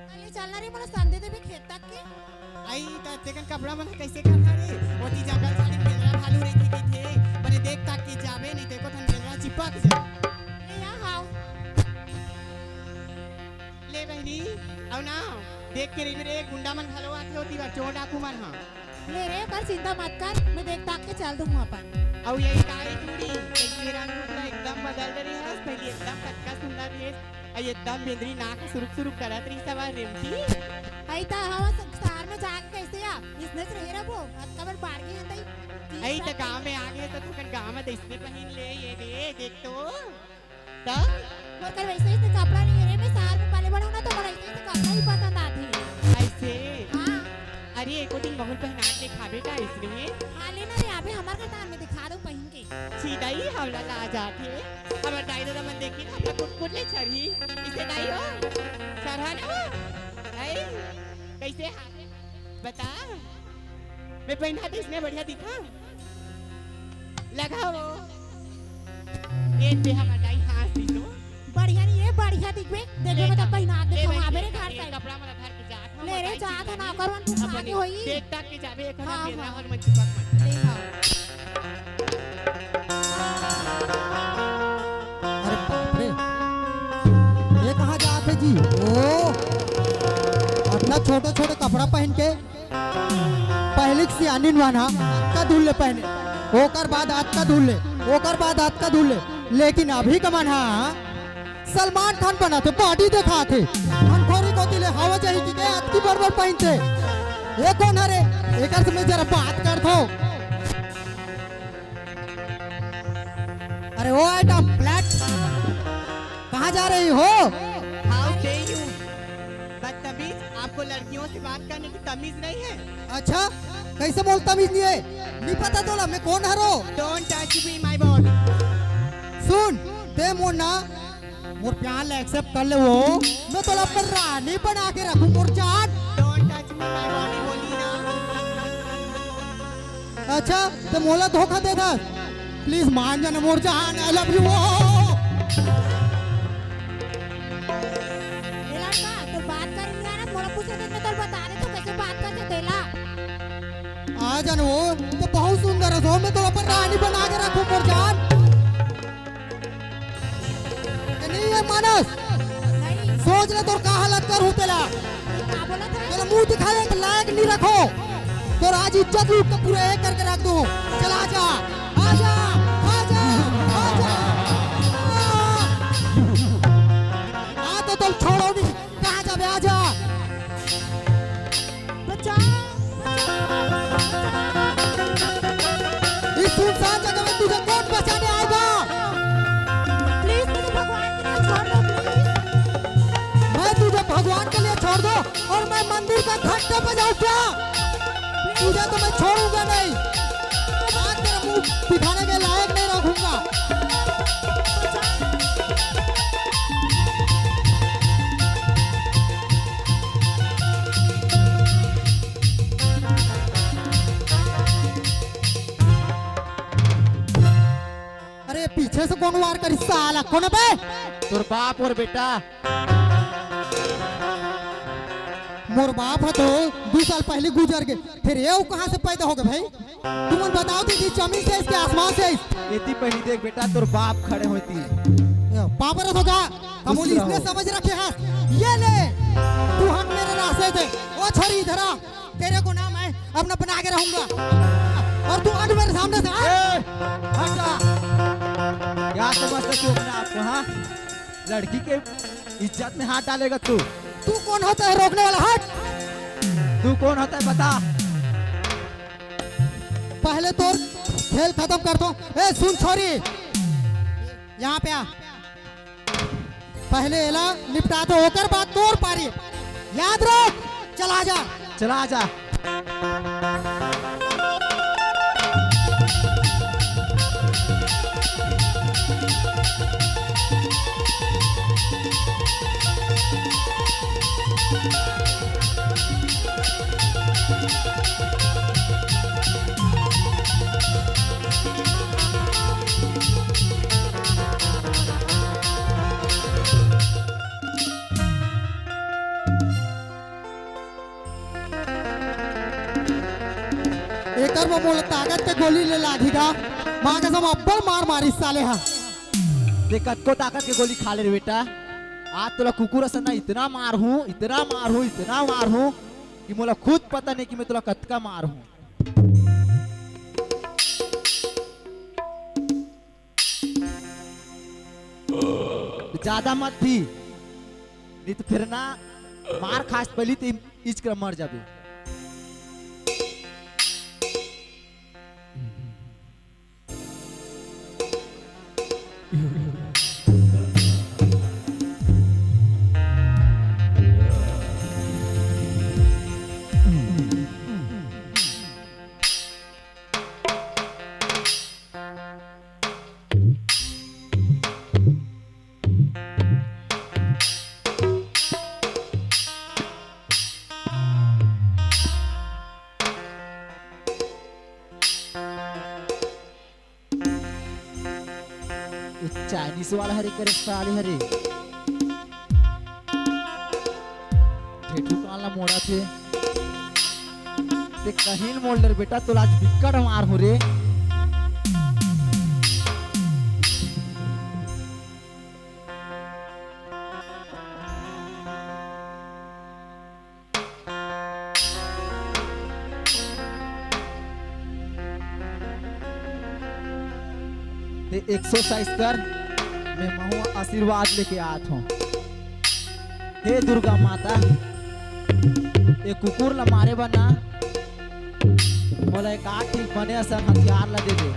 अरे चल ना रे, मोला संदे देबे खेत तक के। आई त तेकन कपड़ा मन ह कइसे करहा रे? ओती जंगल झाड़ी बेंदरा भालू रहिथे कहिथे, बने देख ताक के जाबे, नहीं त एको ठन बेंदरा चिपक जाए। ए, या हाव। ले बहिनी, अउ ना, देख के रहिबे रे, गुंडा मन घलो आथे ओती बर, चोर डाकू मन ह। ले रे, कर चिंता मत कर, मैं देख ताक के चल दूंगा अपन। अउ ये काली चूड़ी, कइसे रंग रूप ला एकदम बदल डरे हस, पहिली एकदम कतका सुंदर रहे, अउ एकदम बेंदरी नाक सुरुक सुरुक करत रहिस हवा रेमटी। अई त हम शहर में जाके कइसे आ, इसने से रहे रबो, अतका बर बाड़गे हन तई। अई त गांव में आ गे त तू अपन गांव में त इसने पहिन ले, ये दे, देख तो। त? मोर कर वइसे, अइसे कपड़ा नइ हे रे, मैं शहर में पले बड़े हूँ ना, त मोला अइसे, अइसे कपड़ा ही पसंद आथे। अइसे? हाँ। अरे, एको दिन महू ल पहिना के देखाबे का अइसने? हाँ, ले ना रे, अबे हमर घर दान में दिखा दो पहिन के। छी दाई, हमला लाज आथे। हमर दाई ददा मन देखही ना, हमला कुटकुट ले छरही। अइसे दाई हो? छरहा ना हो? अई, कइसे हावे? बता। मैं पहिना त इसने बढ़िया दिखा। लगाओ। ए, ते हमर दाई हाँस दिस तो। बढ़िया नइ हे, बढ़िया दिखबे। देखबे ले मैं तब ना। पहिना ले देखाऊँ, बहिनी, आबे रे घर ए, साइड। कपड़ा मन धर के जात हँव, ले रे, बताई जात चिल्ला हन, नइ। ओकर मन कुछ अपन आगे होई। देख ताक के जाबे, एकर हाँ, बेरा हाँ। हर मन चिपक मन। ले हाँ। अरे बाप रे, ये कहाँ जात हे जी? ओ, अतना छोटे-छोटे कपड़ा पहिन के। पहिली के सियानिन मन ह अतका दूर ले पहिने, ओकर बाद अतका दूर ले, ओकर बाद अतका दूर ले, लेकिन अभी के मन ह सलमान खान बनत हे, बॉडी देखात हे, हनखोरी कोती ले हवा जाही कहिके अतकी बड़ बड़ पहिनथे। ए कोन हरे? एकर से मैं जरा बात करथों। अरे ओ आइटम प्लेट, कहाँ जा रही हो? How dare you? बदतमीज, आपको लड़कियों से बात करने की तमीज नहीं है? अच्छा, कइसे मोला तमीज नइ हे? नइ पता तोला मैं कोन हरों? Don't touch me, my body. सुन, ते मोर ना, मोर प्यार ला accept कर ले वो, मैं तोला अपन रानी बना के रखूँ मोर जान। Don't touch me, my body बोली ना। अच्छा, ते मोला धोखा देथस? Please मान जाना मोर जान, I love you। ए लड़का, तोर बात करे नइ आय ना, मोला पूछे देख, मैं तोला बता देथों कइसे बात करथे तेला। आ जान वो, ते बहुत सुंदर हस वो, मैं तोला अपन रानी बना के रखूँ मोर जान। ते नइ हे मानस, नहीं। सोच ले तोर का हालत करहूँ तेला। का बोलत हे? तेला मुँह दिखाए के लायक नइ रखों। तोर आज इज्जत लूट के पूरा एक करके रख दूँ। चल आजा, आजा, आजा, आजा। आ तो तोला छोड़ों नइ, कहाँ जाबे, आजा। बचाओ, बचाओ, बचाओ। इस सुनसान जगह में तुझे कौन बचाने आएगा? Please, मुझे भगवान के लिए छोड़ दो, please। मैं तुझे भगवान के लिए छोड़ दूँ और मैं मंदिर का घंटा बजाऊँ क्या? तुझे तो मैं छोड़ूंगा नहीं। आज तेरा मुंह दिखाने के लायक नहीं रखूंगा। अरे पीछे से कौन वार करी साला? कौन बे? तोर बाप अउ बेटा। मोर बाप ह तो दू साल पहली गुजर गे, फेर ये कहाँ से पैदा होगे भाई? तुमन बताओ तो जी, जमीन से आइस के आसमान से आइस? एती पहिली देख बेटा, तोर बाप खड़े होती। पापर हो गा, हम इसने समझ रखे हैं। ये ले, तू हट मेरे रास्ते से। ओ छोरी, इधर आ। तेरे को ना मैं अपना बना के रहूंगा। और तू हट मेरे सामने से, हट। ए, हट जा। क्या समझते तू अपने आप को, हाँ? लड़की के इज्जत में हाथ डालेगा तू। तू कौन होता है रोकने वाला? हट। तू कौन होता है बता। पहले तो खेल खत्म कर दो। ए सुन छोरी, यहाँ पे आ। पहले एला निपटा दो, ओकर बाद तोर पारी। याद रख, चला जा। चला जा। वो मोला ताकत के गोली ले लागी गा। माँ कसम अब्बड़ मार मारिस साले हा। ते कतको ताकत के गोली खा ले रे बेटा। आज तोला कुकुर असन ना इतना मारहूँ, इतना मारहूँ, इतना मारहूँ कि मोला खुद पता नहीं कि मैं तोला कतका मारहूँ। ज्यादा मत पी, नहीं तो फिर ना मार खास पहली तो इच कर मर जाबे। ये चाइनीज वाला हरे करे साली हरे। ठेठू कान ला मोड़ा थे। ते कहीं मोड़ ले रे बेटा, तो आज बिक्कट मार हो रे। ते एक्सरसाइज कर, मैं महू आशीर्वाद लेके आत हूँ। हे दुर्गा माता, ये कुकुर ला मारे बर ना, मोला एक आठ ठीक बने असन हथियार ला दे दे।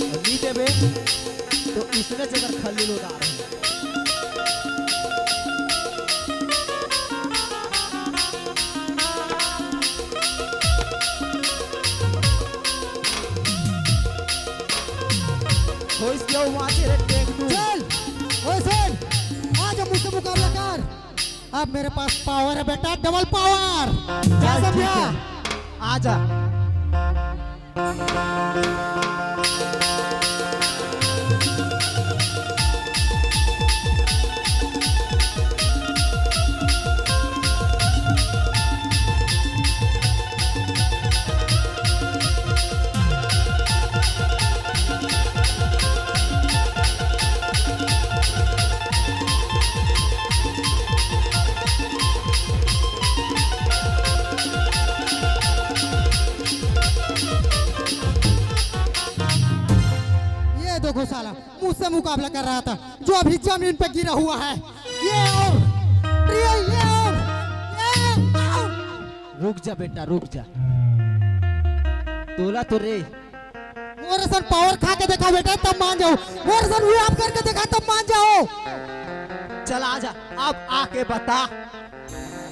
अउ नी देबे, तो इसने जगह खल्ली लो डार। होइस क्यों माचे रे टेक दू। चल, ओए सुन, आज हम मुझसे मुकाबला कर। अब मेरे पास पावर है बेटा, डबल पावर। क्या चल, ठीक समझा? है। आजा। ये देखो साला, मुझसे मुकाबला कर रहा था, जो अभी जमीन पे गिरा हुआ है। ये और, ये और, ये और। रुक जा बेटा, रुक जा। तोला तो रे। मोर सन पावर खा के देखा बेटा, तब मान जाओ। मोर सन व्यायाम करके देखा, तब मान जाओ। चल आजा, अब आके बता,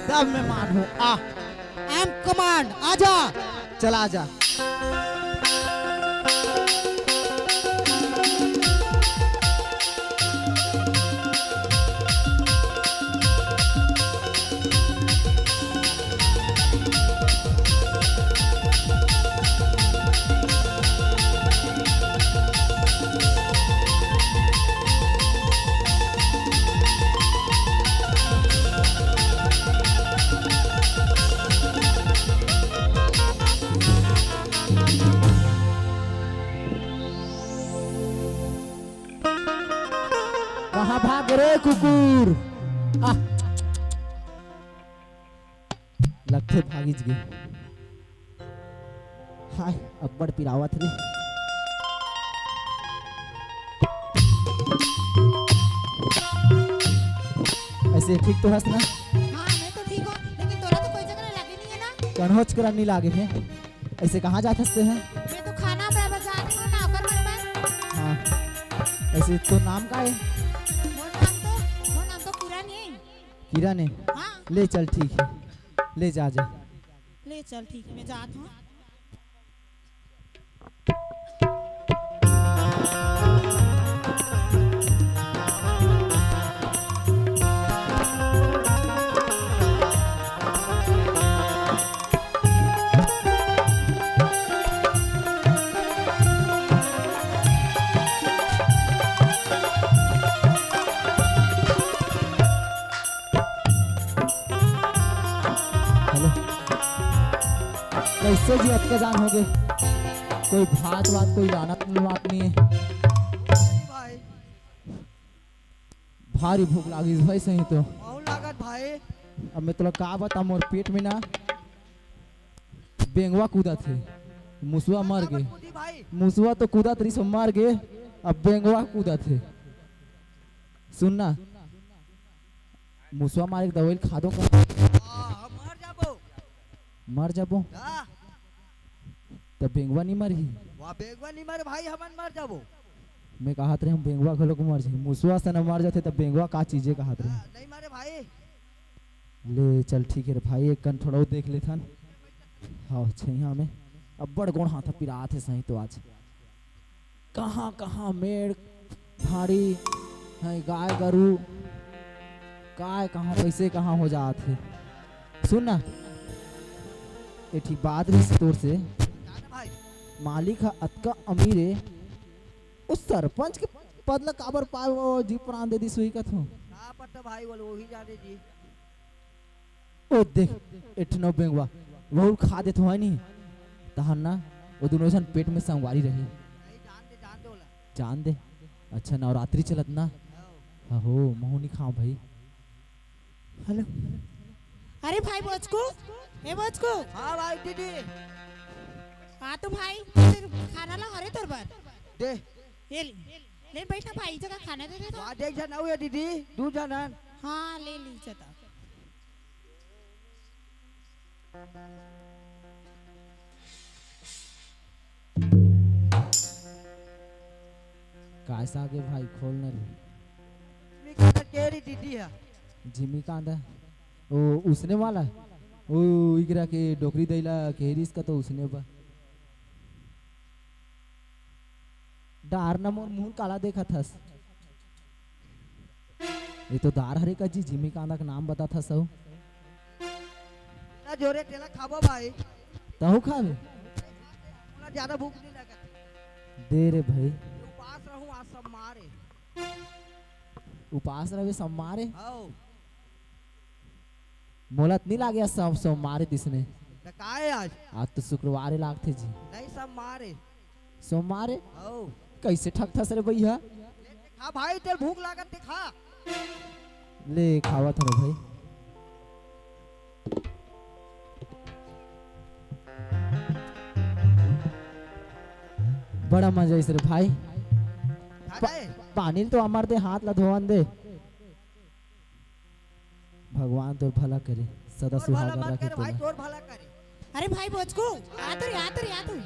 तब मैं मानूं। आ। I am command, आजा। चल आजा। कहाँ भाग रे कुकुर? आ, लगथे भागिच गे। हाय, अब्बड़ पिरावत रे। ऐसे ठीक तो हस ना? हाँ, मैं तो ठीक हूँ, लेकिन तोला तो कोई जगह लागे नहीं है ना? कन्होच करा नहीं लागे है। ऐसे कहाँ जात हस ते हैं? मैं तो खाना बनाए बर जात हूँ ना, ओकर मन बर। हाँ, ऐसे तो नाम का है? मोर नाम तो, मोर नाम तो किरण है। किरण है? हाँ। ले चल, ठीक है, ले जा, जा। ले चल, ठीक है, मैं जात हूँ। हेलो, कइस से जी अतका जान हो गए, कोई भात वात कोई लाना वात नहीं है। भाई, भारी भूख लागिस भाई, सही तो। बहुत लागत भाई। अब मैं तोला का बता, मोर पेट में ना बेंगवा कूदत हे, मुसवा मर गे। कूदी भाई। मुसवा तो कूदत रहिस, मर गे, अब बेंगवा कूदत हे। सुन ना, मुसवा मारे के दवाई खा दो का? आ, हम मर जाबो। मर जाबो? का? त बेंगवा नहीं मरही? वाह, बेंगवा नहीं मरे भाई, हमन मर जाबो। मैं कहत रहे हूँ, बेंगवा घलो को मर जाही। मुसवा से न मर जाथे, त बेंगवा का चीजे कहत रहे। हाँ, नहीं मरे भाई। ले, चल, ठीक है रे भाई, एक कन थोड़ा देख लेथन। हाँ, छैया में अब्बड़ गोड़ हाथ पिरात हे सही तो आज। कहाँ, कहाँ मेड़, भाड़ी, है, गाय, गरू, काय, कहाँ, कैसे, कहाँ हो जात हे। सुन ना, एठी बात रहिस तोर से, जाना भाई। मालिक ह अतका अमीर हे, उस सरपंच के पद ला काबर पाए, वो जी प्राण दे दिस, वही कथो। का पता भाई, वो वही जाने जी। ओ देख, एठनो बेंगवा, वहू खा देत होय नी। तहन ना, वो दोनों झन पेट में संगवारी रही। नहीं, जान दे, जान दे ओला। जान दे। अच्छा, नवरात्रि चलत ना? हाँ। हाँ हो, महू नी खाओ भाई। हेलो। अरे भाई बोचकू, ए बोचकू। हाँ भाई दीदी। हाँ तो भाई, खाना ला हरे तोर बर। दे। ये ले, ले बैठा भाई, जगह खाना दे दे तो। वाह, देख झन अउ ये दीदी, दू झन हन। हाँ, ले ली जता। काय सागे भाई, खोल न रे। जिमी कांदा केरी दीदी है। जिमी कांदा? ओ, उसने वाला? ओ, इकरा के डोकरी दैला केरिस का तो उसने बा। डार न मोर मुंह काला देखत हस। ये तो दार हरे का जी, जिमी कांदा के नाम बताथस अउ। ना जोरे तेला खाबो भाई। तहु खाबे? मोला ज्यादा भूख नहीं लगत। दे रे भाई। उपास रहूं आज सब मारे। उपास रहबे सब मारे? हौ। मोला त नहीं लागे आज सब, सब मारे तिसने। त का है आज? आज तो शुक्रवार लागथे जी। नहीं सब मारे। सोमवार हे? हौ। कैसे ठगथस रे भैया? ले खा भाई, तेल भूख लागत ते खा। ले खावत हरो भाई। बड़ा मजा आइस रे भाई। दादा पा-, पानी ल तो अमर दे, हाथ ला धोवन दे। भगवान तोर भला करे, सदा तोर भला सुहागन मत रखे करे भाई, तोला। तोर भला करे। अरे भाई बोचकू, आ तो रे, आ तो रे, आ तो रे।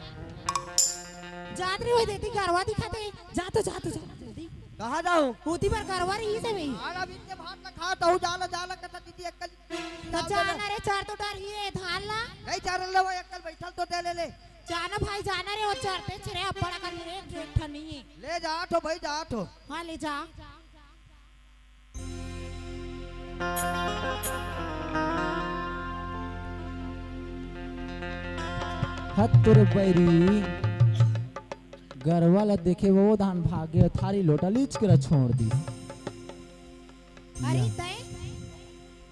जात रे होय देती गरवा दिखाते, जा तो, जा तो, जा जल्दी। कहाँ जाऊँ? होती बार गरवा रही से भाई। आला बीच के भात ना खा, तहु जाला, जाला कथा दीदी अक्कल। तो जाना रे, चार तो डर ही है धान ला। नहीं चार ले वो अक्कल बैठल तो दे ले ले। जाना भाई, जाना रे, वो चरते चरे अब्बड़ अकन रे, एक ठन नहीं है। ले जा तो भाई, जा तो। हाँ, ले जा। हत तोरे बैरी, गरवा ला देखे वो धान भागे, थारी लोटा लीच के ला छोड़ दी। अरे या। तय?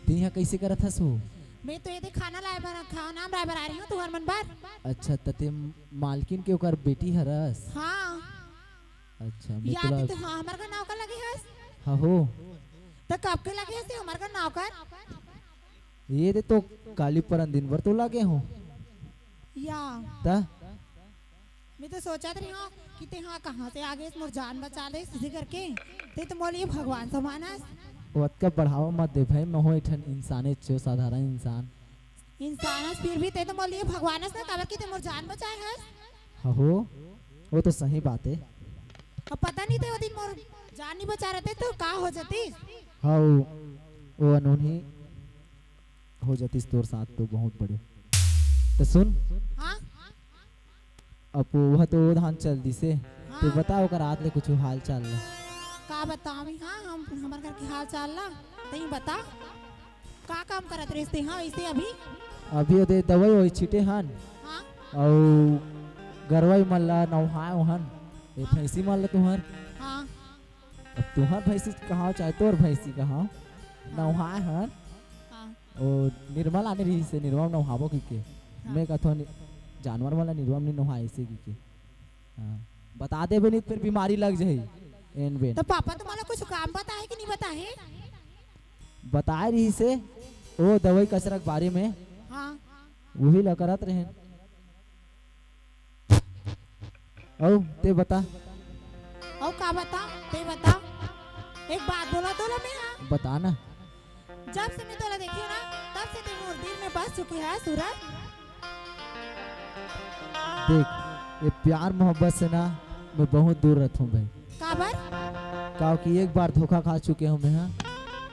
ते यहाँ कैसे करत हस वो? मैं तो ये दे खाना लाए बर, खाना लाए बर आ रही हूँ तुहर मन बर। अच्छा, त ते मालकिन के ओकर बेटी हरस? हाँ। अच्छा, मैं या तोला ते तो हाँ, हमर घर नौकर लगे हस। हाँ हो। त कब के लगे हस ते हमर घर नौकर? ये दे तो काली परन दिन भर तो लगे हो। या। त? मैं तो सोचत रही हूँ कि ते हाँ कहाँ से आ गए, मोर जान बचा ले, सीधे करके। ते तो मोर लिए भगवान समान हस। वो अतका बढ़ावा मत दे भाई, मैं हो एक ठन इंसाने चो, साधारण इंसान। इंसान हस, फिर भी ते तो मोर लिए भगवान हस ना, काबर कि ते मोर जान बचाए हस। हाँ हो, वो तो सही बात है। अब पता नहीं ते वो दिन मोर जान नहीं बचा रहते तो का हो जाती। हाँ, वो, वो अनहोनी हो जातीस तोर साथ तो बहुत बड़े। तो सुन। हाँ? अब वो तो धान चल दिसे। हाँ। तो बता ओकर आत ले कुछ हाल चाल ला। का बतावी, हाँ, हम, हमर घर के हाल चाल ला। तई बता। का काम करत रहिस ते, हाँ, वैसे अभी? अभी ओदे दवाई वही छिटे हन। हाँ। अउ गरवाई मन ला नौहाए हन। ए हाँ। भैंसी मन ला तुहर। हाँ। अब तुहर भैंसी कहाँ, चाहे तोर भैंसी कहाँ, हाँ। नौहाए हन। हाँ। ओ निर्मल आने रहिस हे, निर्मल नौहाबो कहिके। हाँ। मैं कथों नि-, जानवर वाला निरवा में नोहा ऐसे की के। हाँ, बता देबे नहीं तो फिर बीमारी लग जाही। एन बेन। तो पापा तुम्हारा कुछ काम बताए कि नहीं बताए? बताए रही से, ओ दवाई कचरा के बारे में। हाँ। वही ला करत रहे। अउ ते बता। अउ का बता, ते बता। एक बात बोला तोला मैं, हाँ। बता ना। जब से मैं तोला देखी हूँ ना, तब से ते मोर दिल में बस चुके है सूरज। देख, ये प्यार मोहब्बत से ना मैं बहुत दूर रहता हूँ भाई। काबर? काहे कि एक बार धोखा खा चुके हूँ मैं, हाँ।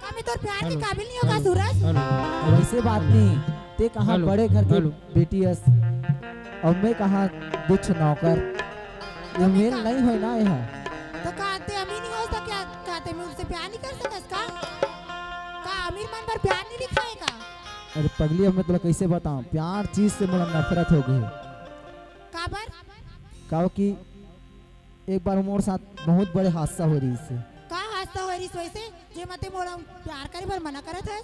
का मैं तोर प्यार के काबिल नहीं होगा सूरज? वैसे बात नहीं, ते कहाँ बड़े घर के बेटी अस, अउ मैं कहाँ तुच्छ नौकर। ये मेल नहीं होय ना यहाँ। तो का ते अमीर नहीं हो तो क्या, का ते मोर से प्यार नहीं कर सकस का? का अमीर मन पर प्यार नहीं लिखा है का? अरे पगली, अब मैं तोला कैसे बताऊं, प्यार चीज से मोला नफरत हो गई है। काबर? काहे कि एक बार मोर साथ बहुत बड़े हादसा हो रही से। का हादसा हो रही वैसे, जे मते मोला प्यार करे बर मना करत है?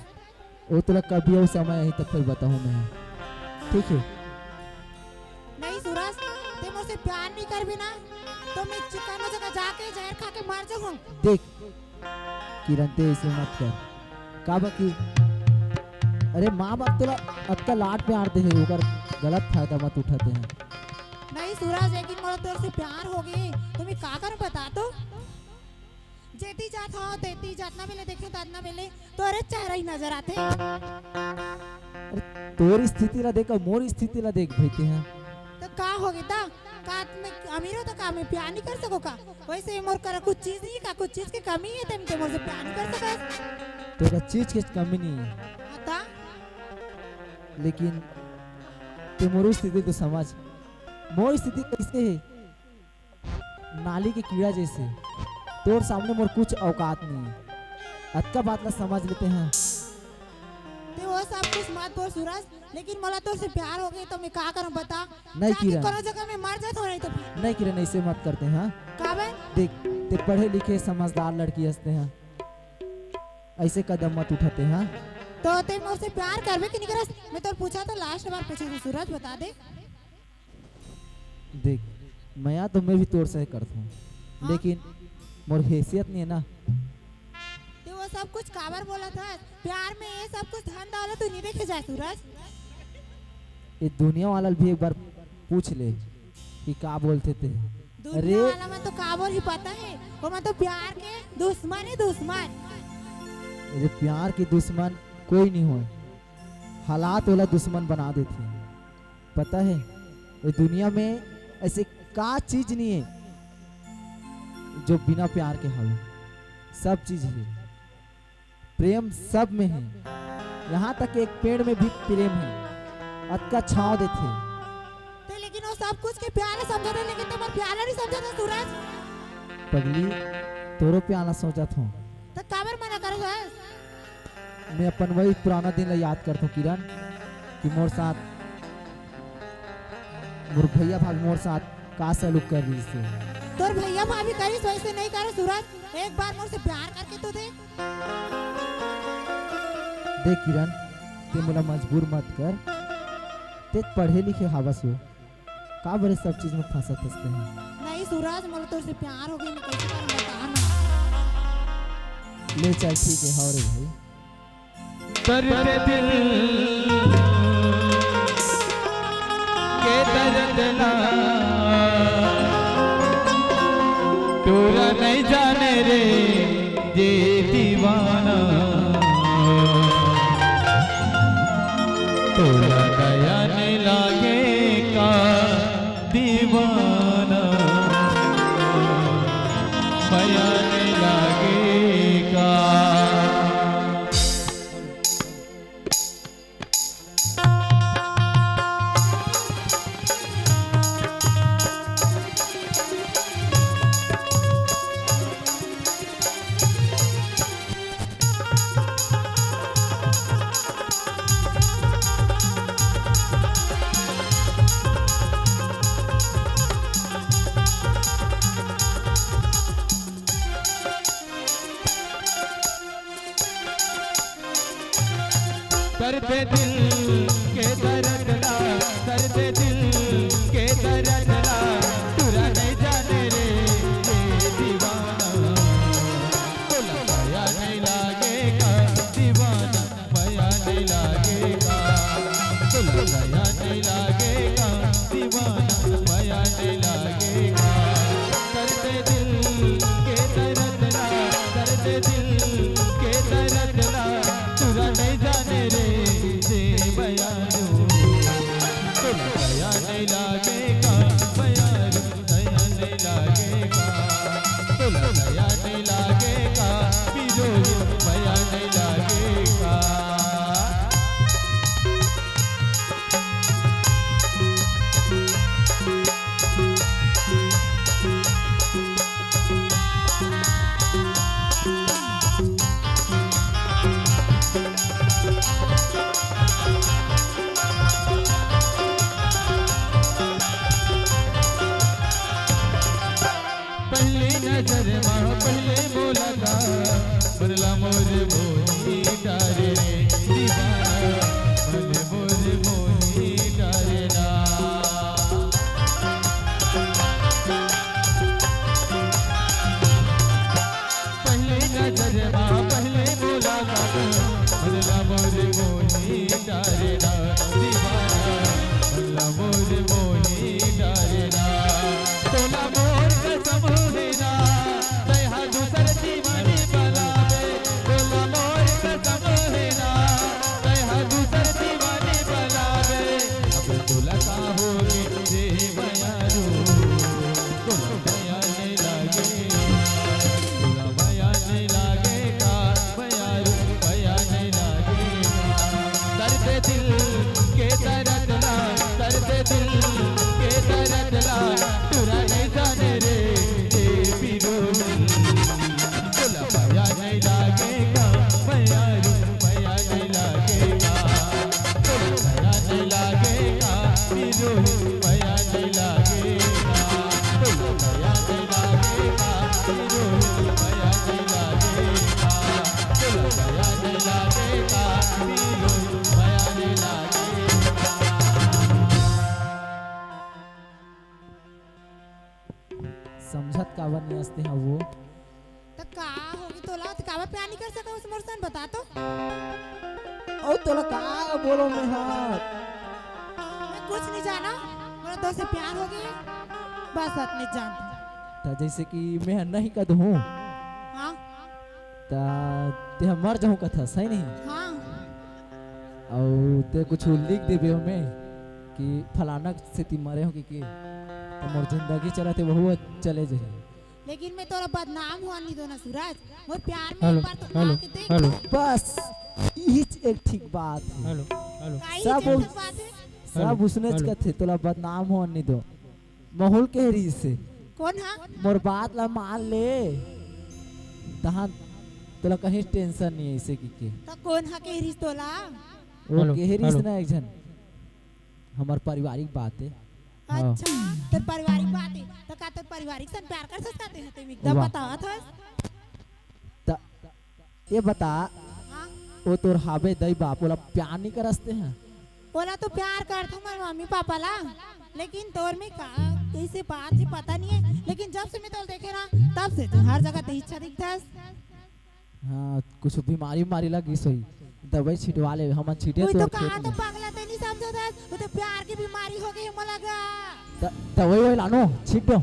ओ तोला कभी अउ समय आही तब फिर बताहूँ मैं, ठीक है? नहीं सूरज, ते मोर से प्यार नहीं करबे ना, तो मैं कोनो जगह जाके जहर खा के मर जाऊँ। देख किरण, ते ऐसे मत कर। काबर कि अरे माँ बाप तोला अतका लाड प्यार दे हे, ओकर गलत फायदा मत उठाते हैं। नहीं सूरज, एक दिन मोला तोर से प्यार हो गए, तो मैं का करूँ बता तो? जेती जात हो, तेती जात ना मिले, देखे तात ना मिले, तोरे चेहरा ही नजर आते। अरे तोर स्थिति ला देख, मोर स्थिति ला देख भाई, ते हैं। तो का हो गया? का मैं अमीर हो तो का मैं प्यार नहीं कर सको का? वैसे मोर करा कुछ चीज नहीं है का? कुछ चीज की कमी है, तेम ते मोर से प्यार नहीं कर सकस? तोरा चीज की कमी नहीं है। हाँ ता? लेकिन ते मोर स्थिति तो समझ। मोर स्थिति कैसे है? नाली के कीड़ा जैसे। तोर सामने मोर कुछ औकात नहीं है। अतका बात ला समझ लेते हैं। ते वो सब कुछ मत बोल सूरज, लेकिन मोला तोर से प्यार हो गई तो मैं का करूँ बता? नहीं जाके किरण। कोनो जगह में मर जात हो नहीं तो फिर। नहीं किरण, ऐसे मत करते हैं। काबर? देख, ते पढ़े लिखे समझदार लड़की हंसते हैं, ऐसे कदम मत उठाते हैं। तो ते मोर से प्यार करबे कि नहीं करस? मैं तोर पूछा तो लास्ट बार पूछे सूरज, बता दे। देख, मया तो मैं भी तोर से करत हूँ, हाँ? लेकिन मोर हैसियत नहीं है ना। ते वो सब कुछ काबर बोलत हस? प्यार में ये सब कुछ धन दौलत तो नहीं देखे जाए सूरज। ये दुनिया वाला भी एक बार पूछ ले कि का बोलते थे। दुनिया अरे वाला मन तो काबर ही पता है, वो मन तो प्यार के दुश्मन है, दुश्मन। अरे प्यार के दुश्मन कोई नहीं होय, हालात वाला दुश्मन बना देते हैं। पता है, ये दुनिया में ऐसे का चीज नहीं है जो बिना प्यार के हवे। सब चीज है, प्रेम सब में है, यहाँ तक एक पेड़ में भी प्रेम है, अतका छाँव देथे। ते लेकिन वो सब कुछ के प्यार समझा था, लेकिन तुम्हार प्यार नहीं समझा था सूरज। पगली, तोरो प्यार ला सोचत हूँ। तो काबर मना करो है? मैं अपन वही पुराना दिन ला याद करत हूँ किरण, कि मोर साथ, मोर भैया भाभी मोर साथ का सलूक कर रही से। तोर भैया भाभी करिस वैसे नहीं करे सूरज, एक बार मोर से प्यार करके तो देख। देख किरण, ते मोला मजबूर मत कर, ते पढ़े लिखे हावस हो, का बरे सब चीज में फंसत हंसते हैं। नहीं सूरज, मोला तोर से प्यार हो गई, मैं कैसे करूँ बता ना। ले चल ठीक है, हाँ रे भाई। दर्द दिल के दर्द ला तोरा नहीं जाने रे ये दीवाना, तोरा दया नहीं लागे का दीवाना, मया नहीं लागे का। दर्द दिल के दर्द ला, दर्द दिल दिल के दरद ला टुरा नइ जाने रे, जे बयारू। तोला दया नइ लागे का बयारू, दया नइ लागे का। तोला दया नइ लागे का बिरोही, दया नइ लागे का। पहली नजर मा पहले मुलाकात, बनला मोर मोही डारे रे दीवाना, बनला मोर मोही डारे ना। पहली नजर मा पहले मुलाकात, बनला मोर मोही डारे ना दीवाना, बनला मोर मोही डारे ना। तोला मोर कसम हे ना, तैं हा दूसर दीवानी बलाबे। तोला मोर कसम हे ना, तैं हा दूसर दीवानी बलाबे। अब तोला का होगे रे मयारू, तोला मया नइ लागे, तोला मया नइ लागे का मयारू, मया नइ लागे का। दर्द दिल के दरद ला, दर्द दिल के दरद ला, टुरा नइ जाने रे, ए बिरोही। तोला मया नइ लागे का मयारू, मया नइ लागे का। तोला मया नइ लागे का बिरोही, मया नइ लागे का। तोला मया नइ लागे का बिरोही, मया नइ लागे का। तोला मया नइ लागे का बिरोही, मया नइ लागे का। समझत काबर नइ हस तें हा वो? त का होगे तोला? त काबर प्यार नइ कर सकस मोर सन, बता तो। अउ तोला का बोलों मैं हा? मैं कुछ नइ जानों, मोला तो से प्यार होगे, बस अतने जानथों। त जइसे कि मैं हा नहीं कह दूँ। हाँ। त तें हा मर जाहूँ कथस, सही नहीं? हाँ। अउ तें कुछ लिख देबे ओमे कि फलाना सेती मरे हों कहिके, त मोर जिंदगी चलत हे, वहू चले जाही। लेकिन मैं तोला बदनाम होन नइ दों ना सूरज, मोर प्यार में हेलो, एक बार तो हेलो, आके देख। हेलो। बस, इहीच एक ठीक बात हे। Hello, hello. का इहीच सब एक ठीक बात हे? सब हेलो, उसनेच हेलो। कथे, तोला बदनाम होन नइ दों। महुल कहे रिहिसे। कोन हा? मोर बात ला मान ले। तहां तोला कहीं टेंशन नइ हे अइसे कहिके। त कोन हा कहे रिहिस तोला? वो हेलो, कहे रिहिस हेलो। ना एक झन। हमर पारिवारिक बात हे। हाँ। अच्छा, तोर पारिवारिक बात हे। त का तोर पारिवारिक सन प्यार कर सकत हे? तें एकदम वाह। बतावत हस। त ये बता, हाँ। वो तोर हाबे दई बाप, ओला प्यार नइ करस तें हा? ओला तो प्यार करथों मैं मम्मी पापा ला, लेकिन तोर में का, कइसे बात हे पता नइ हे, लेकिन जब से मैं तोला देखे ना, तब से तें हर जगह तें इच्छा दिखथस। हाँ, कुछ बीमारी उमारी लगिस होही, दवाई छिटवा ले, हमन छिटे तोर खेत में। कहा तो पगला तें नइ समझथस, वो तो प्यार के बीमारी होगे हे मोला गा। द-, दवाई ववाई लानों, छिट दो।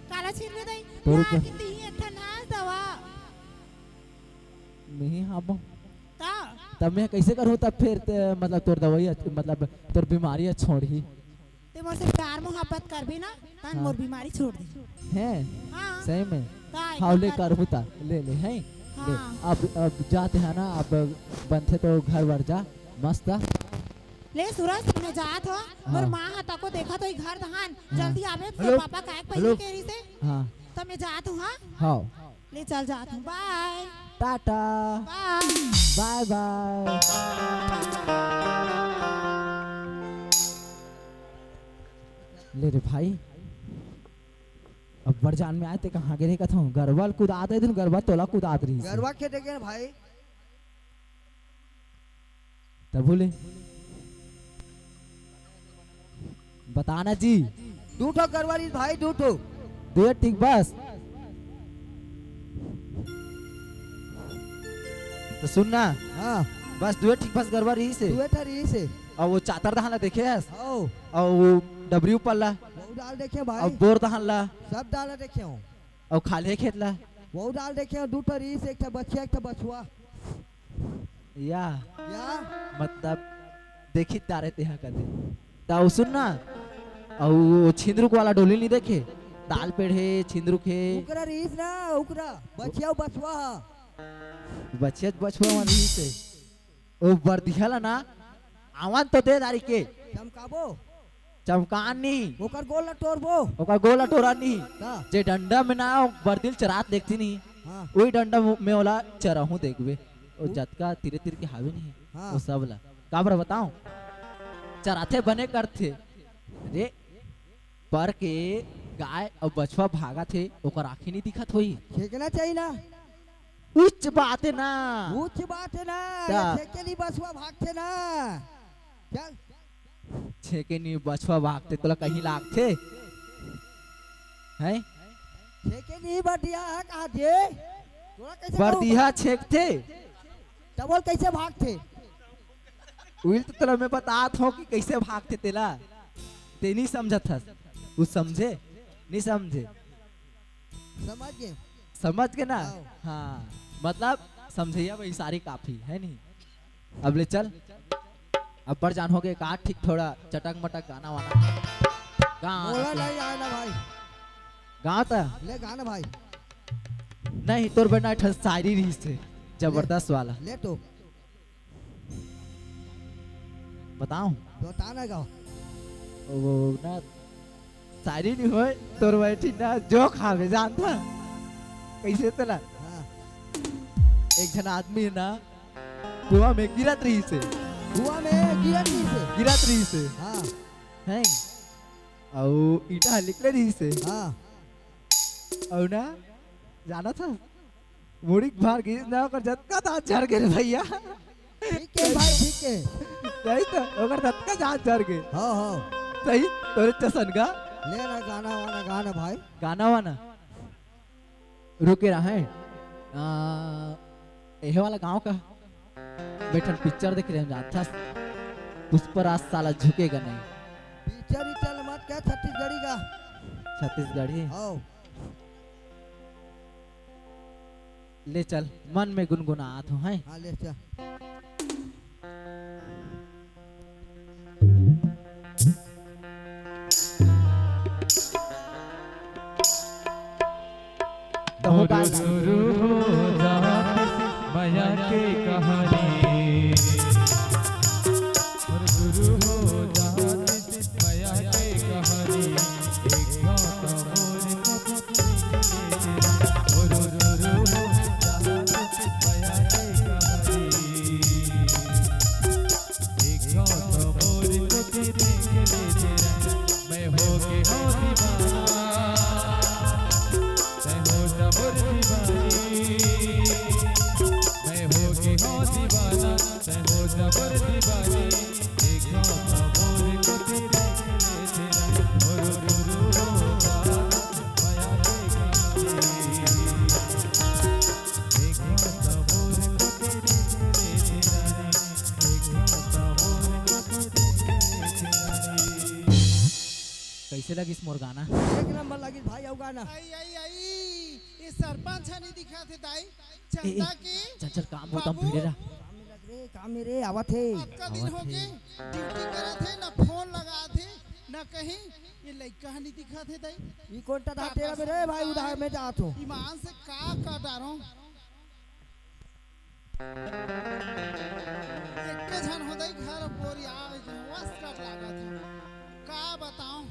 काला छिटबे दई? तोर प्यार के। के तें ही एक ठन हस दवा। नहीं हाँ बो। का? तब मैं कइसे करहूँ तब फेर ते, मतलब तोर दवाई अच्छ-, मतलब तोर बीमारी अच्छ होही। तें मोर से प्यार मोहब्बत करबे ना, तहन हाँ। मोर बीमारी छोड़ दे। हैं? हाँ। सही में? का एक हाँ, ले बार कर। करहूँ ता, ले ले, हैं? हाँ। ले, अब, अब जाते हैं ना, अब बनथे तो घर बर जा, मस्त। ले सूरज, मैं जात हों, मोर हाँ। माँ हा तको देखत होही घर दहान, हाँ। जल्दी आबे, तोर हेलो। पापा काय के हेलो। पहिली कहे रिहिसे? हाँ। त मैं जात हों, हाँ? हाँ। ले चल जात हों, बाय। टाटा। बाय। बाय बाय। ले रे भाई, अब्बड़ जान में आय, तें कहाँ गे रहे कथों? गरवा ल कुदात रहे, दिन गरवा तोला कुदात रहिस। गरवा खेते गे भाई। तब बोले, बता ना जी। दू ठो गरवा रिहिस भाई, दू ठो। दुए ठीक बस। त सुन ना। हाँ। बस दुए ठीक बस गरवा रिहिसे। दुए ठा रिहिसे। अउ वो चातर दहान ला देखे हस? हव। अउ वो डबरी ऊपर ला? वो डाल देखे भाई। अउ बोर दहान ला? सब डाल देखे हूँ। अउ खाल्हे खेत ला? वो डाल देखे हो, दू ठो रीस, एक ठो बछिया, एक ठो बछुआ। या। या। मतलब, देखी तारे तेहा कदे। ता उ सुन ना, अउ वो छिंदरुक वाला डोली नहीं देखे? दाल पेड़ हे, छिंदरुक हे। उकरा रीस ना, उकरा। बछिया अउ बछुआ हा। बछिया बछुआ मन रीस हे। ओ बरदिहा ला ना, आवन तो दे दारी के। चमकाबो। चमकान नी। ओकर गोल ला टोरबो। ओकर गोल ला टोरा नी। का? जे डंडा में ना, बरदिल चरात देखती नी। हाँ। वही डंडा में ओला चराहूँ देखबे। ओ उ- जतका तीरे तीर के हावे नी। हाँ। ओ सब ला। काबर बताओ? चराथे बने करथे। रे, पर के गाय अउ बछवा भागत हे, ओकर आँखी नी दिखत होही। छेकना चाहिए ना। उच्च बात हे ना। उच्च बात हे ना। का? ये छेके नी बछवा भागथे ना। चल। छेके नी बछवा भागथे, तोला कहीं लागथे? हैं? छेके नी बरदिहा हा कहा जे? तोला कैसे बरदिहा छेकथे। त बोल कैसे भागथे? उहिल तो तोला मैं बतात हूँ कि कैसे भागथे तेला। ते नहीं समझत हस। उ समझे? नहीं समझे। समझ गे। समझ गे ना? हाँ। हाँ। मतलब, समझइया भाई सारी काफी, है नहीं? अब ले चल। अब्बड़ जान हो गे का, ठीक थोड़ा चटक मटक गाना वाना। गा मोला तो। नहीं आए ना भाई। गा त। ले गा ना भाई। नहीं, तोर बर ना एक ठन शायरी रहिस हे, जबरदस्त वाला। ले तो। बताऊं? बता ना गाओ। वो ना, शायरी नहीं होय, तोर बैठी ना, जोक हावे, जानता? कैसे तेला? हाँ। एक झन आदमी ना, कुआं में गिरत रहिस हे। कुआं में गिरत रहिस हे। गिरत रहिस हे। हाँ। हैं? अउ ईंटा निकले रहिस हे। हाँ। अउ ना, जानत हस? मुड़ी भार गिस ना, ओकर जतका दांत झर गे रे भैया। ठीक हे भाई, ठीक हे। सही तो, ओकर जतका दांत झर गे। हाँ, हाँ। सही, तोरे चसन का। ले ना गाना वाना, गाना भाई। गाना वाना? रुके रहे। आ, एहे वाला गांव का। बैठन पिक्चर देख रहे हम, जानथस। पुष्पराज साला झुकेगा नहीं। पिक्चर ही चल मत कह, छत्तीसगढ़ी का। छत्तीसगढ़ी? हाँ। ले चल, मन में गुनगुनात हो, हैं? हाँ, ले चल। तहूँ गा। गुरु गुरु हो जात मया के कहानी। गुरु गुरु हो जात मया के कहानी। एक गाँव का मोर कैसे लगिस मोर गाना? एक नंबर लगिस भाई, अउ गाना। आई, आई, आई, ये सरपंच ह नहीं दिखा थे दाई, ए, ए, चंदा के चल, चल, काम होता, हम बाबू। भिड़े रह। काम में लग रे, काम में रे, आवत हे। अतका दिन आवत हो हे। गे, ड्यूटी करत हे, ना फोन लगात हे, ना कहीं। ये लइका ह नहीं दिखा थे दाई। ई कौन टा तेरा में रे भाई, उधार में जात हो। ईमान से का का डारो। एके झन हो दाई घर बोरिया वस कट लागत हे। का बताओ,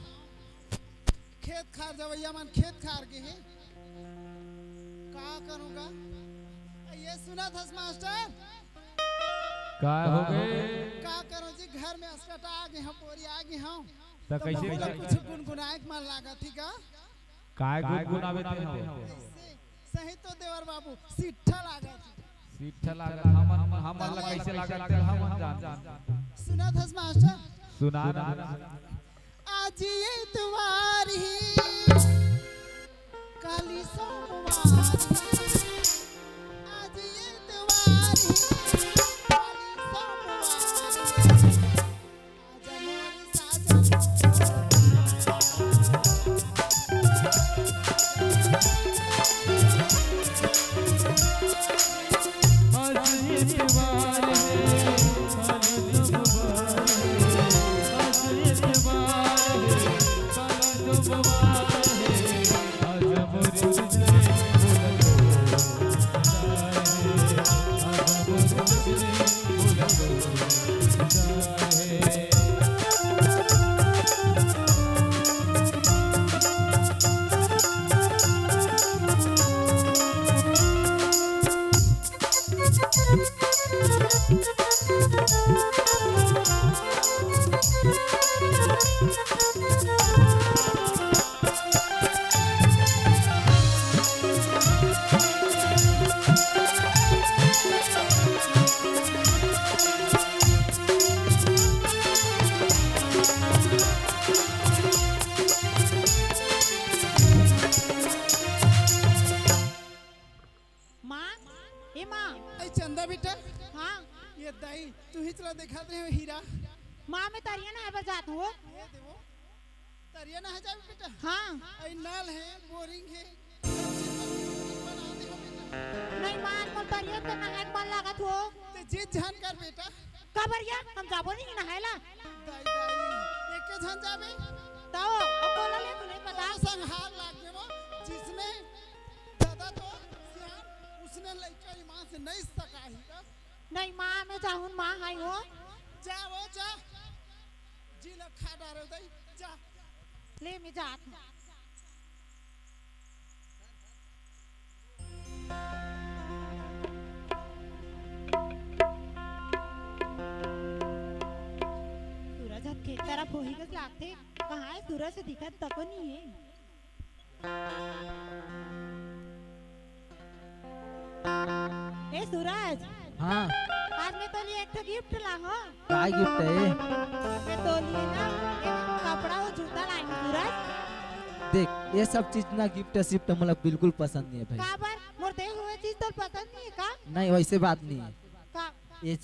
खेत खार जवैया मन खेत खार गे हे। का करूँगा? ये सुनत हस मास्टर? का हो गे? का करूँ जी, घर में असकटा गे हँव, बोरिया गे हँव। त तो कैसे मोला करे? कुछ गुनगुनाए के मन लागत ही का? काय गुनगुनावे ते हो? कैसे? सही तो देवर बाबू, सिट्ठा लागत। सिट्ठा लागत, हमन, हमन ला कैसे लागत, ते हमन जान। सुनत हस मास्टर? सुना ना। आज एतवार ही, काली सोमवार ही। आज एतवार ही, काली सोमवार ही। आजा मोरे साजन। ए माँ। ए चंदा बेटा। हाँ। ये दाई, तू ही चला दिखात रहे हो हीरा। माँ, मैं तरिया नहाए बर जात हूँ। ये देवो, तरिया नहाए जाबे बेटा। हाँ। ए नल है, बोरिंग है, सब चीज बना दे हो बेटा। नहीं माँ, मोर तरिया तो नहाए के मन लागत हो। ते जिद झन कर बेटा। काबर यार, हम जाबो नहीं नहाए ला। दाई, दाई, एके झन जाबे। ताओ, अब बोला ले, तू नहीं पता। संग हार लाग देवो, जिसने ज्यादा तो सियान, उसने लइका ईमान से नहीं सका ही का। नहीं माँ, मैं जाहूँ, माँ हाई हो। जा वो जा, जी ला खा डारो दाई, जा। ले, मैं जात हूँ। सूरज ह खेत तरफ होही कस लागथे। कहाँ है सूरज? दिखत तको नहीं है। ए सूरज। हाँ। आज मैं तो लिए एक ठो गिफ्ट ला हूँ। काय गिफ्ट है? मैं तो लिए ना, ये कपड़ा और जूता लाई हूँ सूरज। देख, ये सब चीज ना गिफ्ट सिफ्ट मोला बिल्कुल पसंद नहीं है भाई। काबर? मोर दे हुए चीज तो पसंद नहीं है का? नहीं, वैसे बात नहीं है। का? ये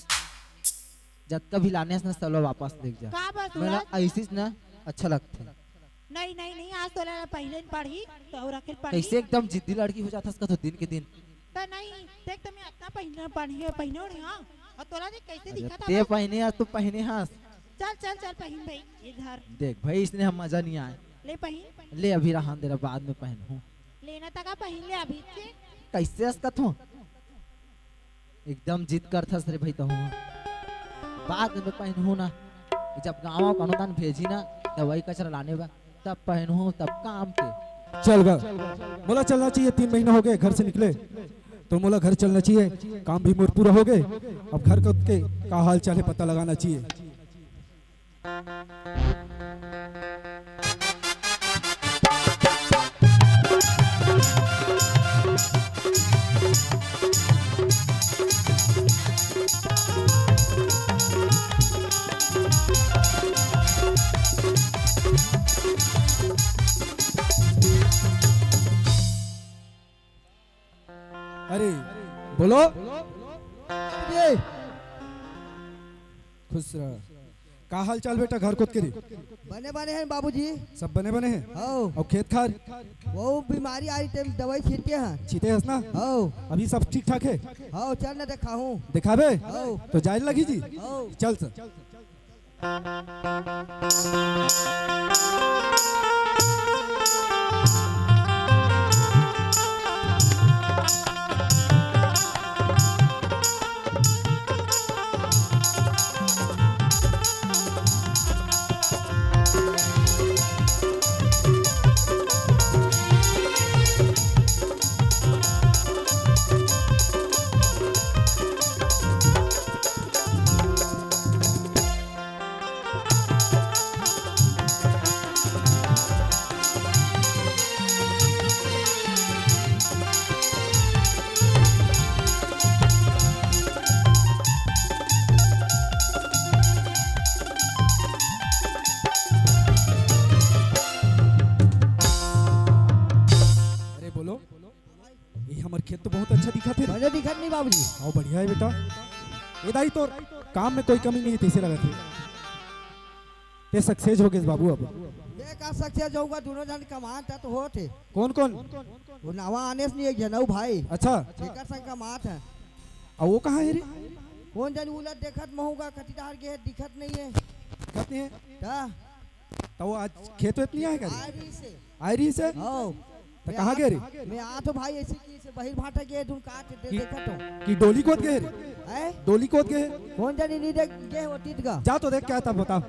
जतका भी लाने हस ना, सब ला वापस लेके जा। का बस मोला उड़ा? ऐसीच ना अच्छा लगथे। नहीं, नहीं, नहीं, आज तोला पहने ल पड़ही, तो अउ रखे ल पड़ही। कैसे एकदम जिद्दी लड़की हो जाथस का तो दिन के दिन। त नहीं, देख त मैं अतना पहने पड़ही, पहने उड़े, हाँ। और तोला देख कैसे अरे दिखत ते हवे। पहने हस, तू पहने हस। चल, चल, चल, पहन भाई, ये धर। देख भाई, इसने हम मजा नहीं आए। ले पहन। ले अभी रहन दे रे, बाद में पहनहूँ। लेना तका पहन ले अभी से। कैसे हस का तू? एकदम जिद करथस रे भाई तहूँ। बाद में पहनहूँ ना, जब गाँव कोनो दान भेजी ना दवाई कचरा लाने बा, तब पहनहूँ, तब काम के। चल गा, मोला चलना चाहिए, तीन महीना हो गए घर से निकले, तो मोला घर चलना चाहिए, काम भी मोर पूरा हो गए। अब घर के का हाल चाल है पता लगाना चाहिए। अरे बोलो। ये खुश रह। का हाल चाल बेटा, घर कोत के रे? बने बने हैं बाबूजी। सब बने बने हैं? हाँ। अउ खेत खार? वो बीमारी आई टाइम दवाई छीटे हैं। छीटे हस ना? हाँ। अभी सब ठीक ठाक है? हाँ, चल ना दिखाऊं। दिखाबे? हाँ। तो जाए लगी जी? हाँ। चल सर। अरे बोलो। ये हमर खेत तो बहुत अच्छा दिखत हे रे। बने दिखत नहीं बाबूजी। हाँ, बढ़िया है बेटा। ए दाई, तोर काम में कोई कमी नहीं है, तैसे लगत है। ते सक्सेस हो गेस बाबू अब। ये का सक्सेस होगा, दोनों जन कमात है तो होत है। कौन कौन? वो नवा आने से नहीं, एक जनऊ भाई। अच्छा। एकर संग कमात है। आ वो कहाँ है रे? कौन जन उलट देखत महूगा, कतिदार के है, दिखत नहीं है। दिखत नहीं है? ता? तो वो आज खेत वेत नहीं आएगा रे? आ रही से। आए रही से? हाँ। तो कहाँ गए रे? मैं आ तो भाई ऐसे कि से बहिर भाटा गए, धुन काट दे कि, देखा तो। कि डोली कोत गए रे? हैं? डोली कोत गए? कौन जानी नहीं देख गए वो तीत का। जा तो देख क्या था बता।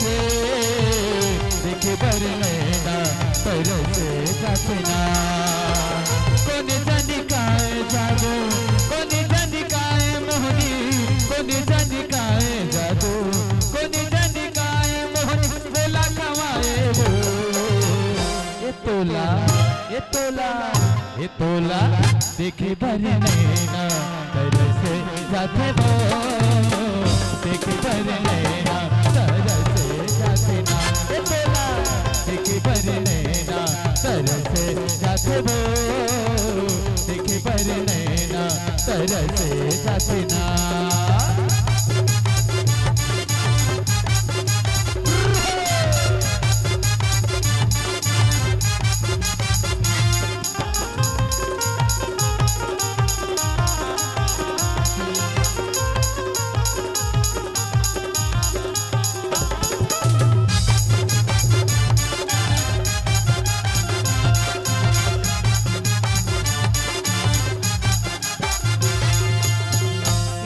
रे, देखे बर नैना तरस जाथे ना। कोन जानी काय जादू, कोन जानी काय मोहनी, कोन जानी काय जादू, कोन जानी काय मोहनी, बोला खवाए वो। ए तोला, ए तोला, ए तोला, देखे बर नैना तरस जाथे वो, देखे बर नैना तरस जाथे ना। ए तोला, देखे बर नैना तरस जाथे वो, देखे बर नैना तरस जाथे ना।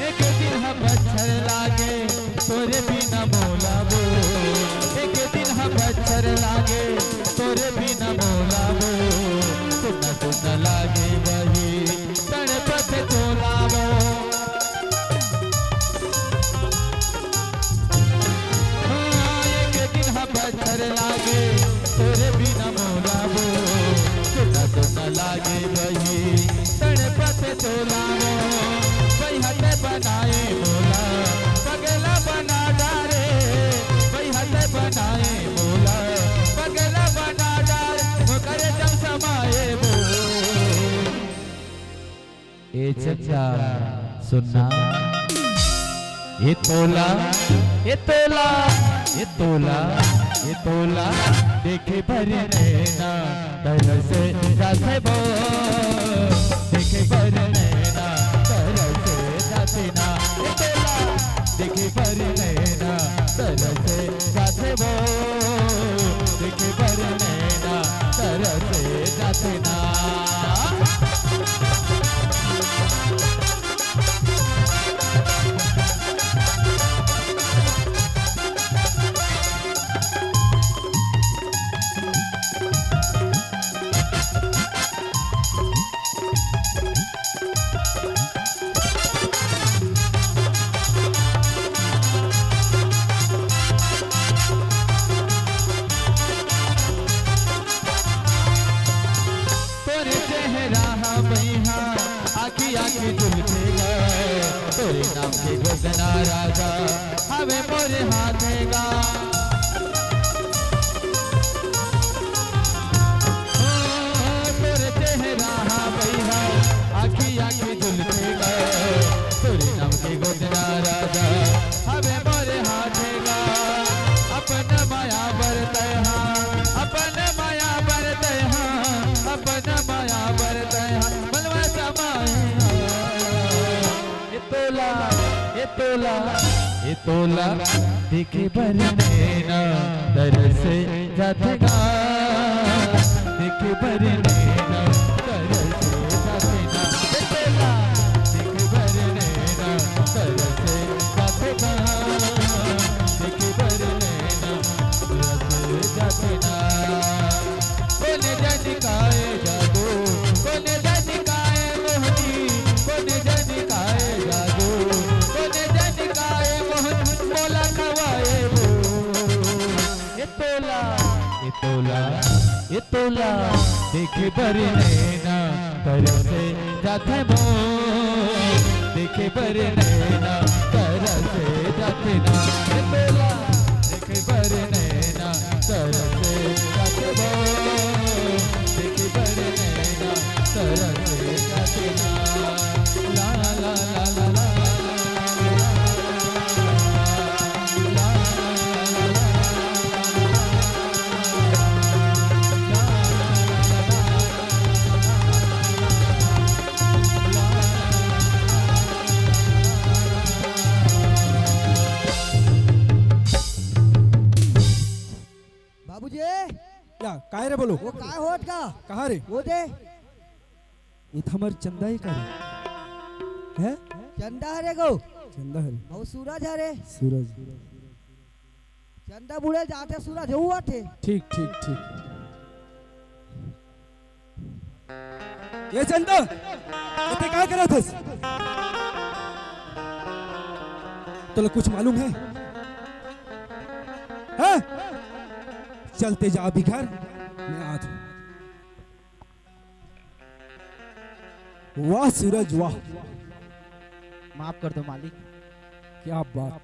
एक दिन ह बछर लागे तोरे बिना मोला वो, एक दिन ह बछर लागे तोरे बिना मोला वो, सुना सुना लागे वही तड़पत तोला वो। हाँ, एक दिन ह बछर लागे तोरे बिना मोला वो, सुना सुना लागे वही तड़पत तोला वो। वही हाथे बनाए मोला पगला बना डारे, वही हाथे बनाए मोला पगला बना डारे, वो करे जब समाए वो। ए चंदा, सुनना। ए तोला, ए तोला, ए तोला, ए तोला, देखे बर नैना तरस जाथे वो, देखे बर नैना तरस जाथे ना। ए तोला, देखे बर नैना तरस जाथे वो, देखे बर नैना तरस जाथे ना। तोरे चेहरा हा बइहा, आखी आखी झुलसे गा, तोरे नाम के गोदना राजा हवे मोरे हाथे गा। ओ, तोरे चेहरा हा बइहा, आखी आखी झुलसे गा, तोरे नाम के गोदना राजा हवे मोरे हाथे गा। अपन माया बरतै हा, अपन माया बरतै हा, अपन माया बरतै हा, मनवा समाए हा। ए तोला, ए तोला, ए तोला, देखे बर नैना तरस जाथे गा, देखे बर नैना तरस जाथे ना। ए तोला, देखे बर नैना तरस जाथे गा, देखे बर नैना तरस जाथे ना। कोन जानी काय जादू, कोन जानी काय मोहनी, कोन जानी काय जादू, कोन जानी काय मोहनी, मोला खवाए वो। ए तोला, ए तोला, ए तोला, देखे बर नैना तरस जाथे वो, देखे बर नैना तरस जाथे ना। ए तोला, देखे बर नैना तरस जाथे वो, देखे बर नैना तरस जाथे ना। ला, ला, ला। बाबूजी। या, काय रे बोलो? वो काय होत का? कहाँ रे? वो दे। ये तो हमार चंदा ही का रे। हैं? चंदा हरे गो। चंदा हरे। और सूरज हरे। सूरज। चंदा बुड़े जाथे सूरज, वो आथे। ठीक, ठीक, ठीक। ये चंदा, ये ते का करत हस? तोला कुछ मालूम है? हैं? चलते जा अभी घर, मैं आ जाऊं। वाह सूरज, वाह। माफ कर दो मालिक। क्या बात।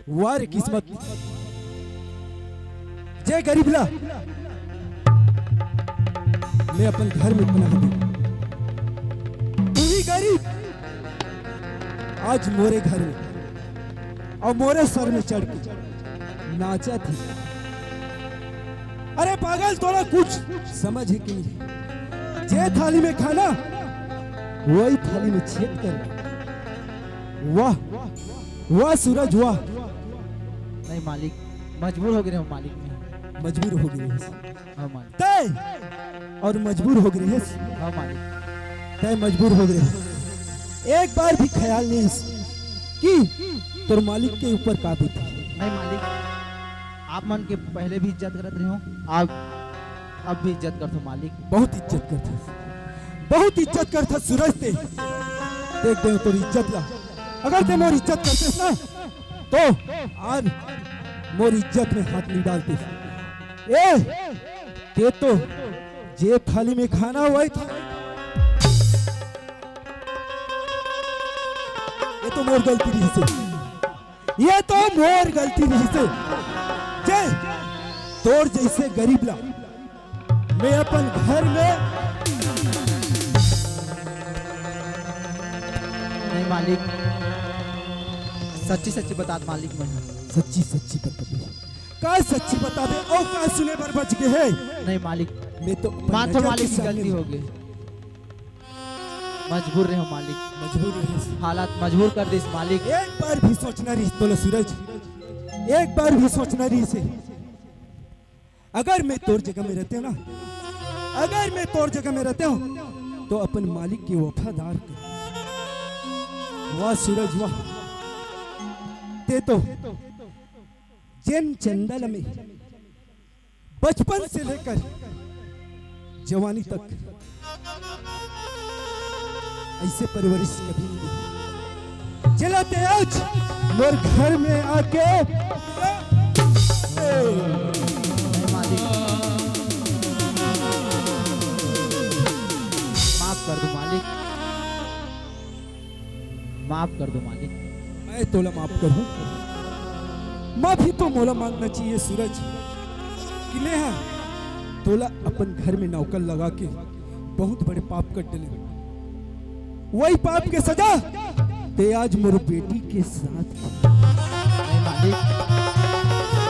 वाह रे किस्मत, जे गरीब ला मैं अपन घर में पनाह दूं, वही गरीब आज मोरे घर में अउ मोरे सर में चढ़ के नाचत हे। अरे पागल, तोला कुछ समझ हे कि नहीं? जे थाली में खाना, वही थाली में छेद कर। वाह, वाह सूरज, वाह। नहीं मालिक, मजबूर हो गे रहेंव मालिक मैं। मजबूर हो गे रहेस। हाँ मालिक। तय अउ मजबूर हो गे रहेस। हाँ मालिक। तय मजबूर हो गे रहेस। एक बार भी ख्याल नहीं आइस कि तोर मालिक के ऊपर का बीती। नहीं मालिक, आप मन के पहले भी इज्जत करत रहेंव, आप अब भी इज्जत करथंव मालिक। बहुत इज्जत करथस, बहुत इज्जत करथस सूरज ते। देख दे तोर इज्जत ला। अगर ते मोर इज्जत करतेस ना, तो आज मोर इज्जत में हाथ नहीं डालतेस। ए, ते तो जे थाली में खाना वही था। ये तो मोर गलती रहिसे, ये तो मोर गलती रहिसे। जे तोर जैसे गरीब ला मैं अपन घर में नहीं मालिक, सच्ची सच्ची बतात मालिक मैं। सच्ची सच्ची बतात। का सच्ची बताबे अउ का सुने बर बच गे हे? नहीं मालिक, मैं तो अपन माफ कर नजर मालिक, के सामने गलती हो गे। मजबूर रहेंव मालिक। मजबूर रहेस। हालात मजबूर कर दिस मालिक। एक बार भी सोचना रहिस तोला सूरज, एक बार भी सोचना रहिसे। अगर मैं तोर जगह में रहतेंव ना, अगर मैं तोर जगह में रहतेंव, तो अपन मालिक के वफादार कर। वाह सूरज वाह, ते तो जेन चंदा ल में बचपन से लेकर जवानी तक ऐसे परवरिश कभी नहीं दी। चला ते आज मोर घर में आके मालिक, माफ कर दो मालिक। माफ कर दो मालिक। मैं तोला माफ करूं? माफी तो मोला मांगना चाहिए सूरज, कि मैं हा तोला अपन घर में नौकर लगा के बहुत बड़े पाप कर डले। वही पाप के सजा ते आज मोर बेटी के साथ। नहीं मालिक,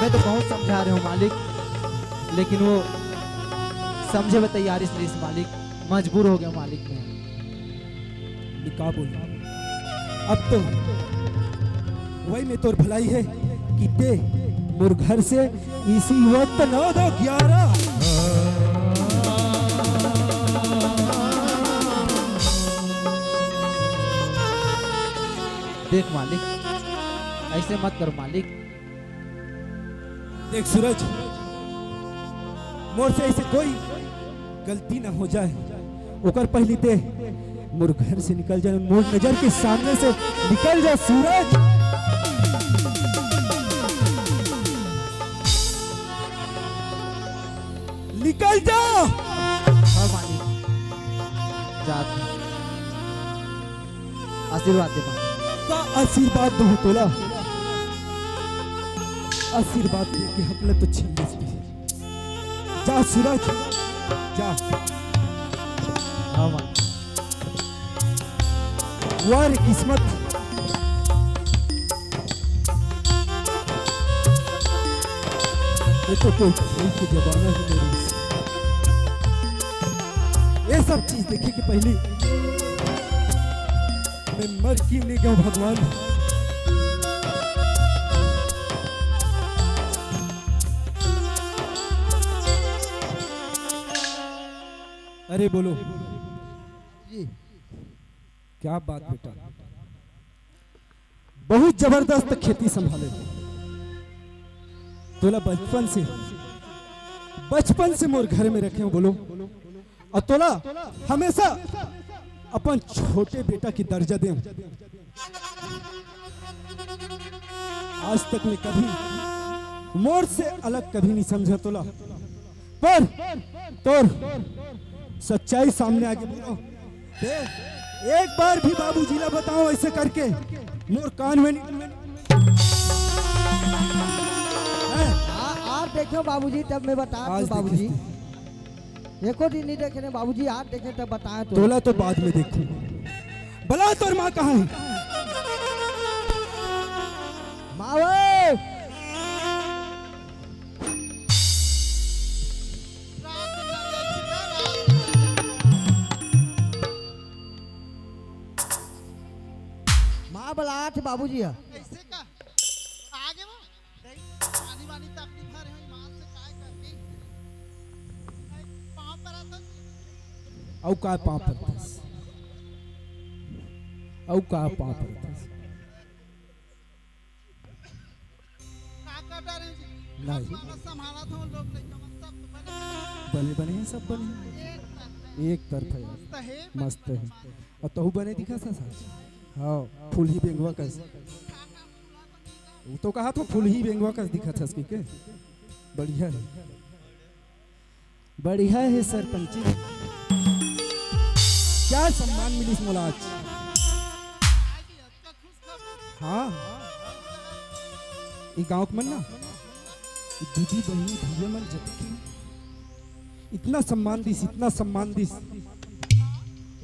मैं तो बहुत समझा रहेंव मालिक, लेकिन वो समझे बर तैयार नइ रहिस मालिक, मजबूर हो गेंव मालिक मैं। मैं का बोलूं? अब तो वही में तोर भलाई हे कि ते मोर घर से इसी वक्त नौ दो ग्यारह। देख मालिक, ऐसे मत कर मालिक। देख सूरज, मोर से ऐसे कोई गलती ना हो जाए, ओकर पहली ते मोर घर से निकल जा, मोर नजर के सामने से निकल जा सूरज, निकल जा। हाँ मालिक, जात हँव। आशीर्वाद दे मालिक। का आशीर्वाद दूँ तोला? आशीर्वाद दे के हक ल तो छीन लेस। जा सूरज, जा। हाँ मालिक। वाह रे किस्मत। ये तो कोई खेल के जमाना ही नहीं रहिस। ये सब चीज देखे के पहली मैं मर क्यों नहीं गया भगवान। अरे बोलो। जी। क्या बात बेटा, बहुत जबरदस्त खेती संभाले। तोला बचपन से, बचपन से मोर घर में रखे हो बोलो, अउ तोला हमेशा अपन छोटे बेटा के दर्जा दे। आज तक मैं कभी मोर से अलग कभी नहीं समझा तोला, पर तोर सच्चाई सामने आगे बोलो। दे, एक बार भी बाबूजी ला बताओ ऐसे करके मोर कान में नहीं। हैं? आ, आप देखो बाबूजी, तब मैं बता आज दूं बाबूजी। देखते। एको दिन नहीं देखे ने बाबूजी, आज देखे तब बताए तो। तोला तो बाद में देखू। बला तोर माँ कहाँ है? माँ ओए! माँ बलात बाबूजी ह। कैसे का आगे वो गई पानी वानी तकलीफ आ रही हो ईमान से काय करके पाँव पर आता अउ का पाँव परतस? अउ का पाँव परतस? का कर डारे जी नहीं। वाला संभाला था लोग लइका मन सब बने बने बने हैं, सब बने हैं। एक तरफ एक तरफ है। मस्त है मस्त है। अउ तहु बने दिखा था साज। हाँ, फुलही बेंगवा कस। वो तो कहा तो फुलही बेंगवा कस दिखा था के। बढ़िया है, बढ़िया है सरपंची। क्या सम्मान मिलिस मोला आज? हाँ, ये गांव के मन ना, ये दीदी बहनी भैया मन जतके इतना सम्मान दिस, इतना सम्मान दिस,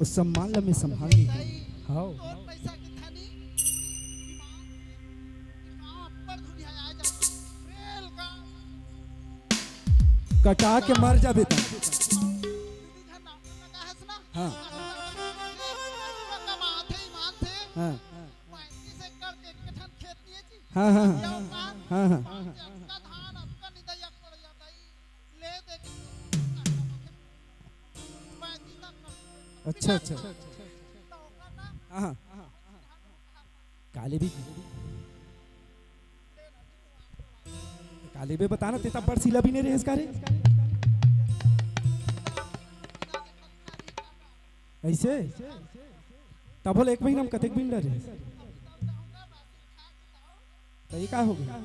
उस सम्मान ला मैं संभाल नहीं पाई। हाँ, तोर पैसा के धनी ईमान ईमान पर दुनिया आ जा रेल का कटा के मर जा बेटा। दीदी घर नाम लगा है सुना हाँ, कमाथे ईमान थे हाँ, पैंतीस एकड़ के एक ठन खेत नहीं है जी हाँ, हाँ, हाँ हाँ, हाँ। अतका धान अतका निंदा एक पड़ जाता ही ले दे पैंतीस एकड़ अच्छा, अच्छा। तो होगा ना हाँ, हाँ। काले भी, काले भी बताना, तेता बड़ सीला भी नहीं रहे इसका रे। ऐसे? तब बोले एक महीना में कतेक बिंडा रहे। तो ये का हो गया?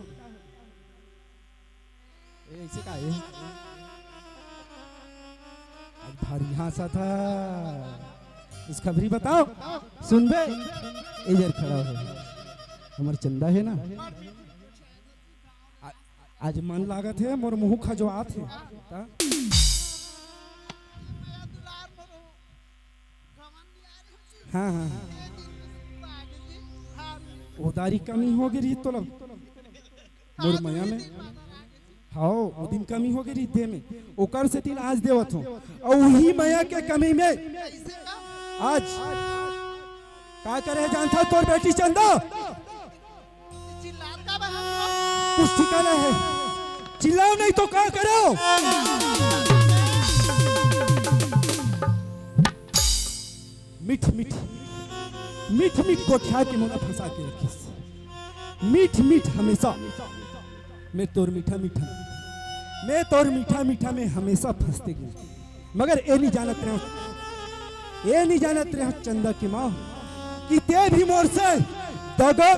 ए, ऐसे का है? आज भारी हाँसा था। इस खबरी बताओ, सुनबे? इधर खड़ा हो, हमर चंदा है ना, आ- आज मन लागत है, मोर मुंह खजवात है। ता? हाँ, हाँ, हाँ। उधारी कमी हो गई रही तोला, मोर मया में। हाँ, वो दिन कमी हो गई रही दे में, ओकर से दिन आज देवत हो। और वही मया के कमी में आज का करे जानता तोर बेटी चंदा? कुछ ठिकाना है, चिल्लाओ नहीं तो का करो? मीठ मीठ, मीठ मीठ गोठिया के मोला फंसा के रखिस। मीठ मीठ हमेशा मैं तोर मीठा मीठा, मैं तोर मीठा मीठा में हमेशा फंसते गए। मगर ए नहीं जानत रहे, ए नहीं जानत रहे चंदा की माँ कि ते भी मोर से दगा।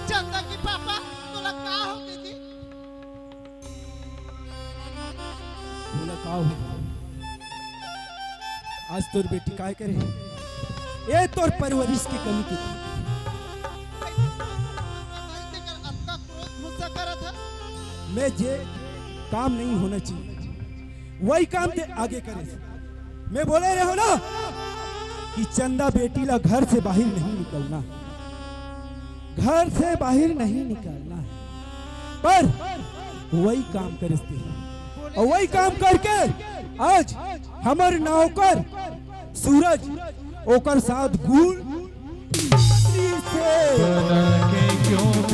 चंदा की पापा तोला का हो गई थी बोला का हो? आज तोर बेटी काय करे? ए तोर परवरिश के कमी के। अतका क्रोध गुस्सा करत है मैं जे काम नहीं होना चाहिए वही काम ते आगे करे। मैं बोले रहे हो ना कि चंदा बेटी ला घर से बाहर नहीं निकलना, घर से बाहर नहीं निकलना है, पर वही काम करे थे और वही काम करके आज हमर नौकर सूरज ओकर साथ गुड़ पत्नी से बना के क्यों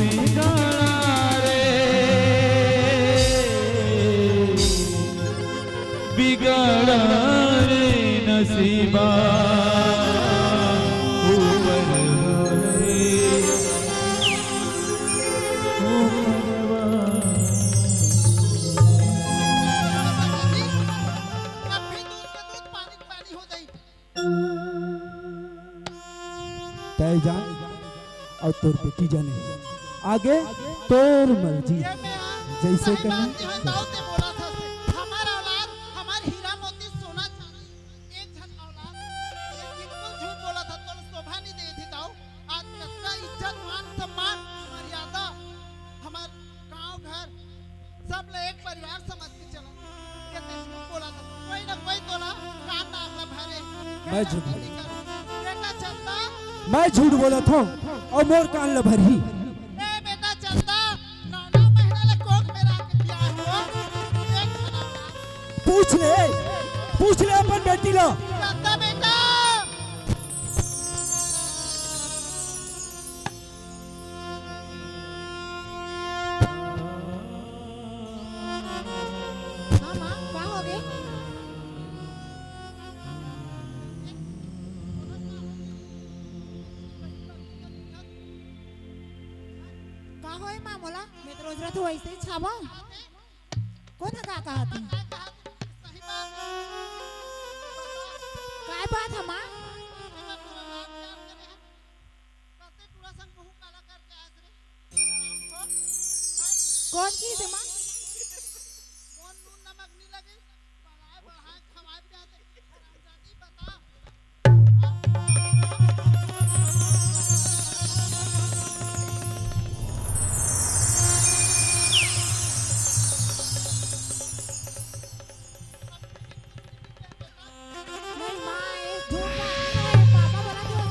अब भी दूध के दूध, पानी के पानी हो जाई। तय जान अउ तोर बेटी जाने, आगे तोर मर्जी। ये मैं आज जैसे सही करना। बात नहीं है, दाऊ ते बोला था से। हमार औलाद, हमार हीरा मोती सोना चांदी, एक झन औलाद, ये बिल्कुल झूठ बोला था, तोर शोभा नहीं दे थी दाऊ। आज कतका इज्जत, मान, सम्मान, मर्यादा, हमार गांव घर, सब ले एक परिवार समझ के चला। ये ते झूठ बोला था। कोई ना कोई तोला कान नाक ला भरे। मैं झूठ बोला। बेटा चंदा। मैं झूठ बोला था अउ मोर कान ला भरही। ए बेटा चंदा, नौ नौ महीना ले कोख में रह के बियाह हो। एक झन औलाद। पूछ ले, पूछ ले अपन बेटी ला। चंदा बेटा। हाँ माँ, का हो गे? का होय माँ मोला? मैं तो रोज रात वैसे ही छावा। कोन ह का कहत हे? काय बात हे माँ? कोन चीज हे माँ? नहीं माँ, ये झूठ बात नहीं है, पापा बोला था।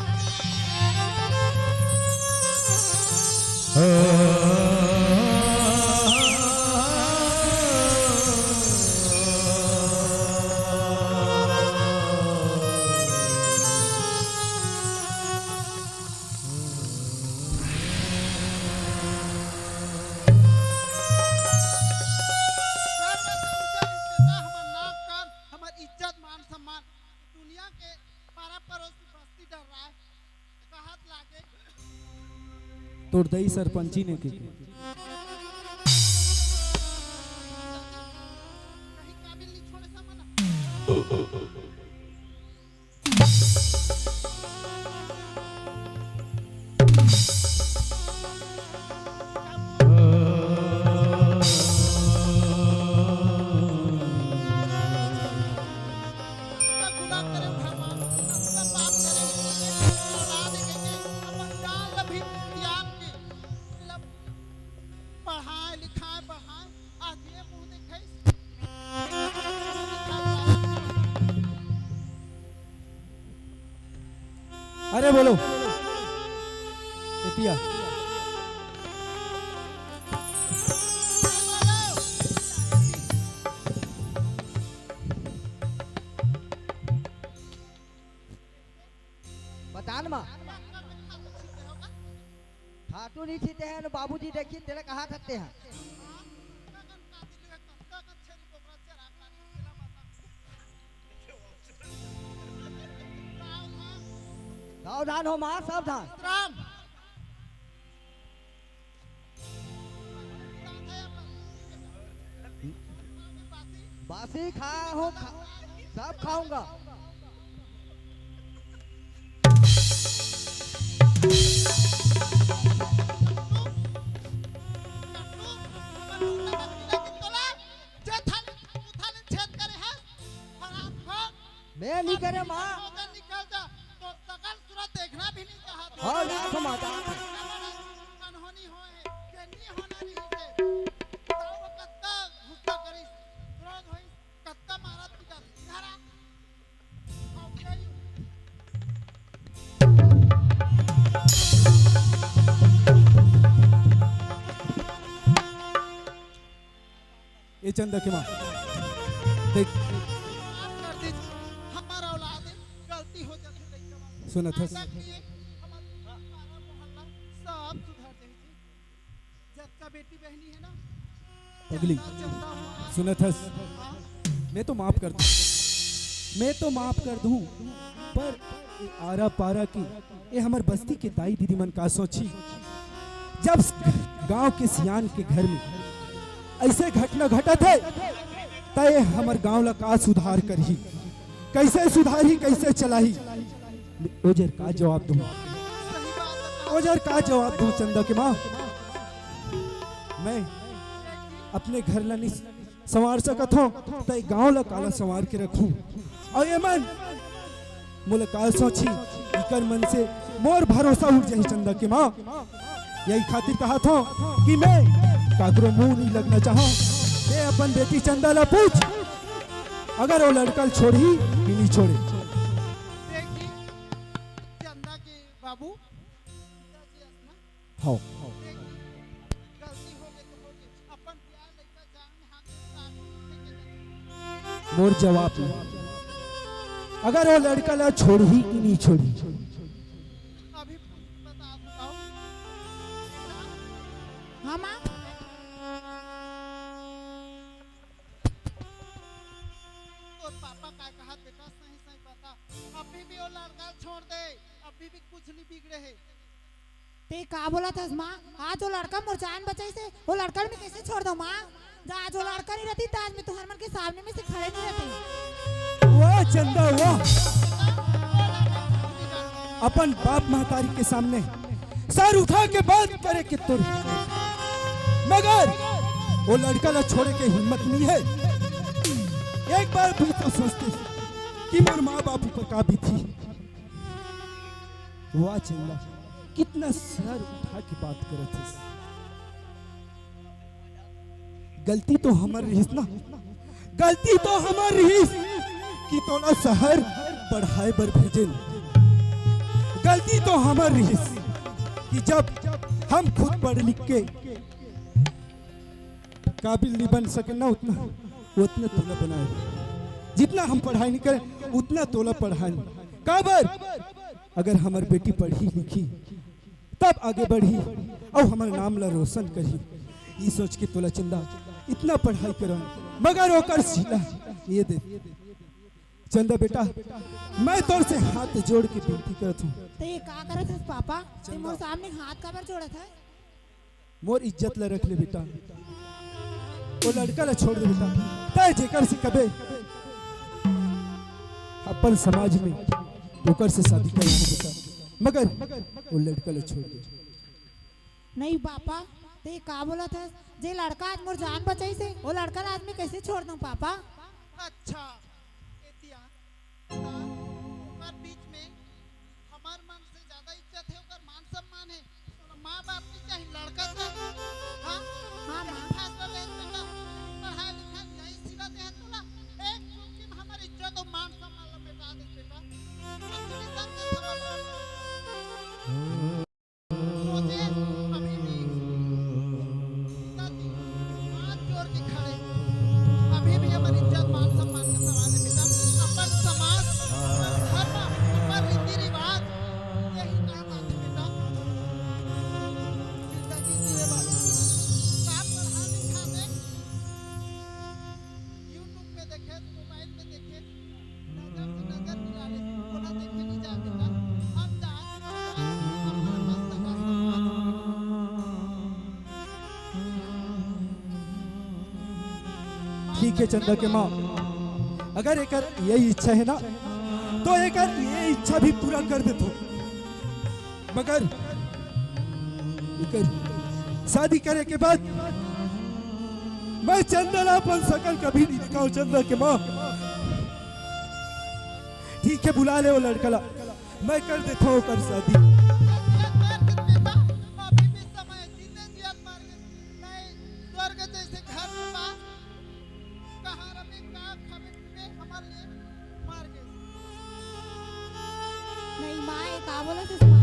हमर इज्जत, मान, सम्मान, दुनिया के पारा परोस की बस्ती डर रहा है। कहत लागे। तोर दई सरपंची ने के। कहीं काबिल नहीं छोड़े समझ ना। पढ़ाए लिखाए बढ़ाए, आज ये मुंह दिखाई। अरे बोलो। एतिया। बता न माँ। खातू नहीं छीते हैं, बाबूजी देखी तेरे कहा थकते हैं। सावधान हो माँ, सावधान। राम। बासी खा हो, खा, सब खाऊंगा। मैं नहीं करे माँ। निकल जा, तो सकल सूरत देखना भी नहीं चाहत। हाँ, ना समाचार। अनहोनी होए, जे नहीं होना नहीं से। ताऊ कत्ता गुस्सा करिस, क्रोध होइस, कत्ता मारत पिटत। इधर आ। ए चंदा के माँ, देख। माफ कर दीजिए, हमारा औलाद है, गलती हो जाती है, लइका बाबू। सुनत हस? ऐसा किए, हमारा पारा मोहल्ला सब सुधर जाए जी। जतका बेटी बहनी है ना, पगली, चंदा, चंदा हुआ। सुनत हस? हाँ। मैं तो माफ कर दूँ, मैं तो माफ कर दूँ, पर ए आरा पारा की, ए हमर बस्ती के दाई दीदी मन का सोची? जब गांव के सियान के घर में ऐसे घटना घटत हे, त ये हमर गांव ला का सुधार करही, कैसे सुधारही, कैसे चलाही? ओजर का जवाब दूं? ओजर का जवाब दूं चंदा के माँ? मैं अपने घर ला नहीं संवार सकत हो, त गांव ला काला संवार के रखूं? अउ ये मन मोला का सोची, इकर मन से मोर भरोसा उठ जाही चंदा के माँ। यही खातिर कहा था कि मैं काकरो मुंह नहीं लगना चाहा। ते अपन बेटी चंदा ला पूछ, अगर वो लड़का ल छोड़ही कि नहीं छोड़े। देखी, चंदा के बाबू, पिताजी अस ना। हाँ। देखी, गलती हो गई तो हो गई। अपन प्यार लइका जान में हाथ में काट के मोर जवाब ले। अगर वो लड़का ला छोड़ही कि नहीं छोड़ही? अभी बता बताओ। हाँ, माँ। तोर पापा का कहा बेटा, सही सही बता। अभी भी वो लड़का छोड़ दे, अभी भी कुछ नहीं बिगड़े हे। ते का बोलत हस माँ? आज वो लड़का मोर जान बचाइस हे, वो लड़का ल मैं कैसे छोड़ दूं माँ? जा, आज वो लड़का नहीं रहती त आज मैं तुहर मन के सामने में से खड़े नहीं रहती। वाह चंदा वाह, अपन बाप महतारी के सामने सर उठा के बात करे के तोर, मगर वो लड़का ला छोड़े के हिम्मत नहीं हे। एक बार भी तो सोचते कि मोर माँ बाप ऊपर का बीती। वाह चंदा, कितना सर उठा के बात करत हस। गलती तो हमर रिहिस ना, गलती तो हमर रिहिस कि तोला शहर पढ़ाए बर भेजेन। गलती तो हमर रिहिस कि जब हम खुद पढ़ लिख के काबिल नहीं बन सके ना, उतना, उतना तोला बनाए। जितना हम पढ़ाई नहीं करें, उतना तोला पढ़ाए। काबर? अगर हमर बेटी पढ़ी लिखी, तब आगे बढ़ी अउ हमर नाम ला रोशन करही। ई सोच के तोला चंदा इतना पढ़ाई करन, मगर ओकर सिला ये दे। चंदा बेटा, मैं तोर से हाथ जोड़ के विनती करत हूँ। ते का करत हस पापा? ते मोर सामने हाथ काबर जोड़त हस? मोर इज्जत ला रख ले बेटा, वो लड़का ला छोड़ दे बेटा। तय जेकर से कबे अपन समाज में ओकर से शादी करना बेटा, मगर वो लड़का ला छोड़ दे। नहीं पापा, ते का बोलत हस? जे लड़का आज मोर जान बचाइस हे, वो लड़का ला आज मैं कैसे छोड़ दूं पापा? अच्छा, एतिया, ओकर बीच में हमार मन से ज्यादा इज्जत हे, ओकर मान सम्मान हे। तोला माँ बाप नहीं चाही, लड़का चाही। हाँ? हाँ, माँ। फैसला ले बेटा, पढ़ाई लिखाई यही सिला दे है तोला। एक चुटकी में हमार इज्जत और मान सम्मान ला मिटा दे बेटा। कुछ नहीं समझे समझ। सोचे अभी भी पिताजी हाथ जोड़ के खड़े, अभी भी हमर इज्जत मान सम्मान के सवाल है बेटा। अपन समाज, अपन धर्म, अपन रीति रिवाज, यही काम आथे बेटा। जिंदगी जिए बर का पढ़ा लिखा दे, YouTube पे देखे, मोबाइल पे देखे, नजर से नजर मिला ले, ओला देखे नहीं जाए बेटा। हम जात, जात, अपन, अपन सगा संबंध। ठीक है चंदा के माँ, अगर एकर यही इच्छा है ना, तो एकर ये इच्छा भी पूरा कर देथों। मगर एकर शादी करे के बाद मैं चंदा ला अपन सकल कभी नहीं दिखाऊं, चंदा के माँ। ठीक है, बुला ले वो लड़का ला, मैं कर देथों ओकर शादी। जियत मार के बेटा, अभी भी समय है, जीते जियत मार के, नहीं स्वर्ग जैसे घर के पास, कहाँ रबे, का खाबे पीबे, हमार लिए मार के। नहीं माँ, ये का बोलत हस माँ?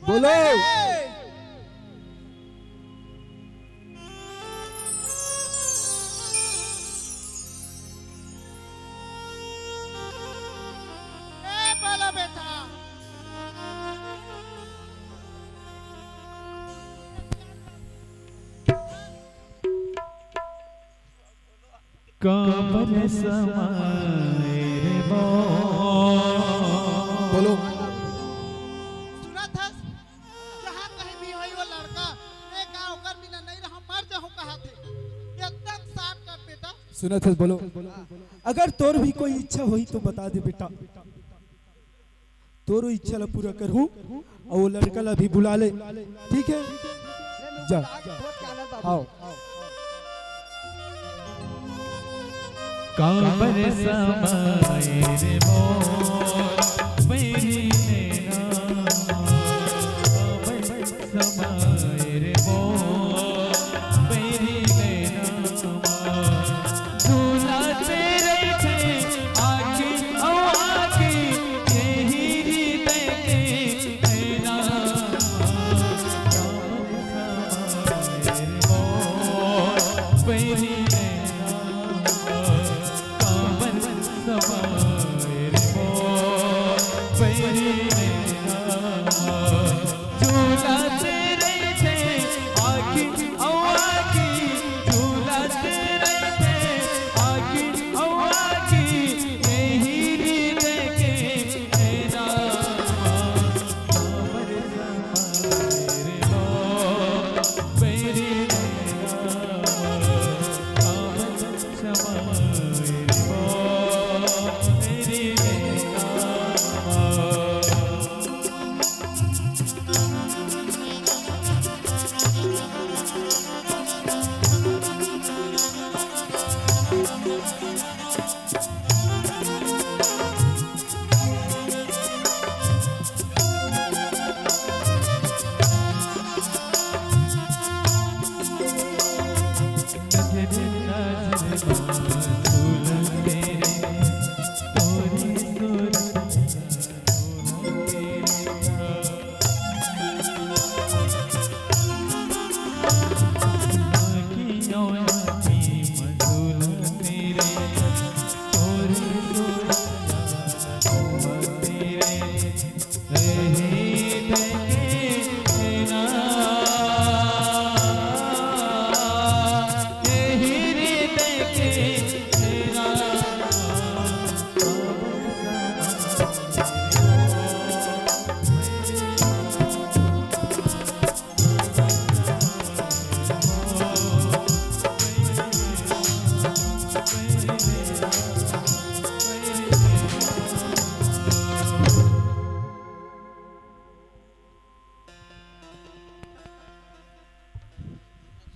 बोलो। ए, बोलो बेटा। काबर समय रे मोर सुनत हस, बोलो। अगर तोर भी कोई इच्छा होही तो बता दे बेटा, तोरो इच्छा ला पूरा करहूँ। अउ वो लड़का ला भी बुला ले, ठीक है? जा। आओ। काबर समाए रे मोर बैरी नैना, काबर समाए रे मोर बैरी नैना। झूलत रहिथे आँखी अउ आँखी, एही हृदय के नैना। काबर समाए रे मोर बैरी नैना, काबर समाए रे मोर बैरी नैना। झूलत रहिथे आँखी अउ आँखी, झूलत रहिथे आँखी अउ आँखी, एही हृदय के नैना। काबर समाए रे मोर बैरी नैना, काबर समाए रे मोर बैरी नैना।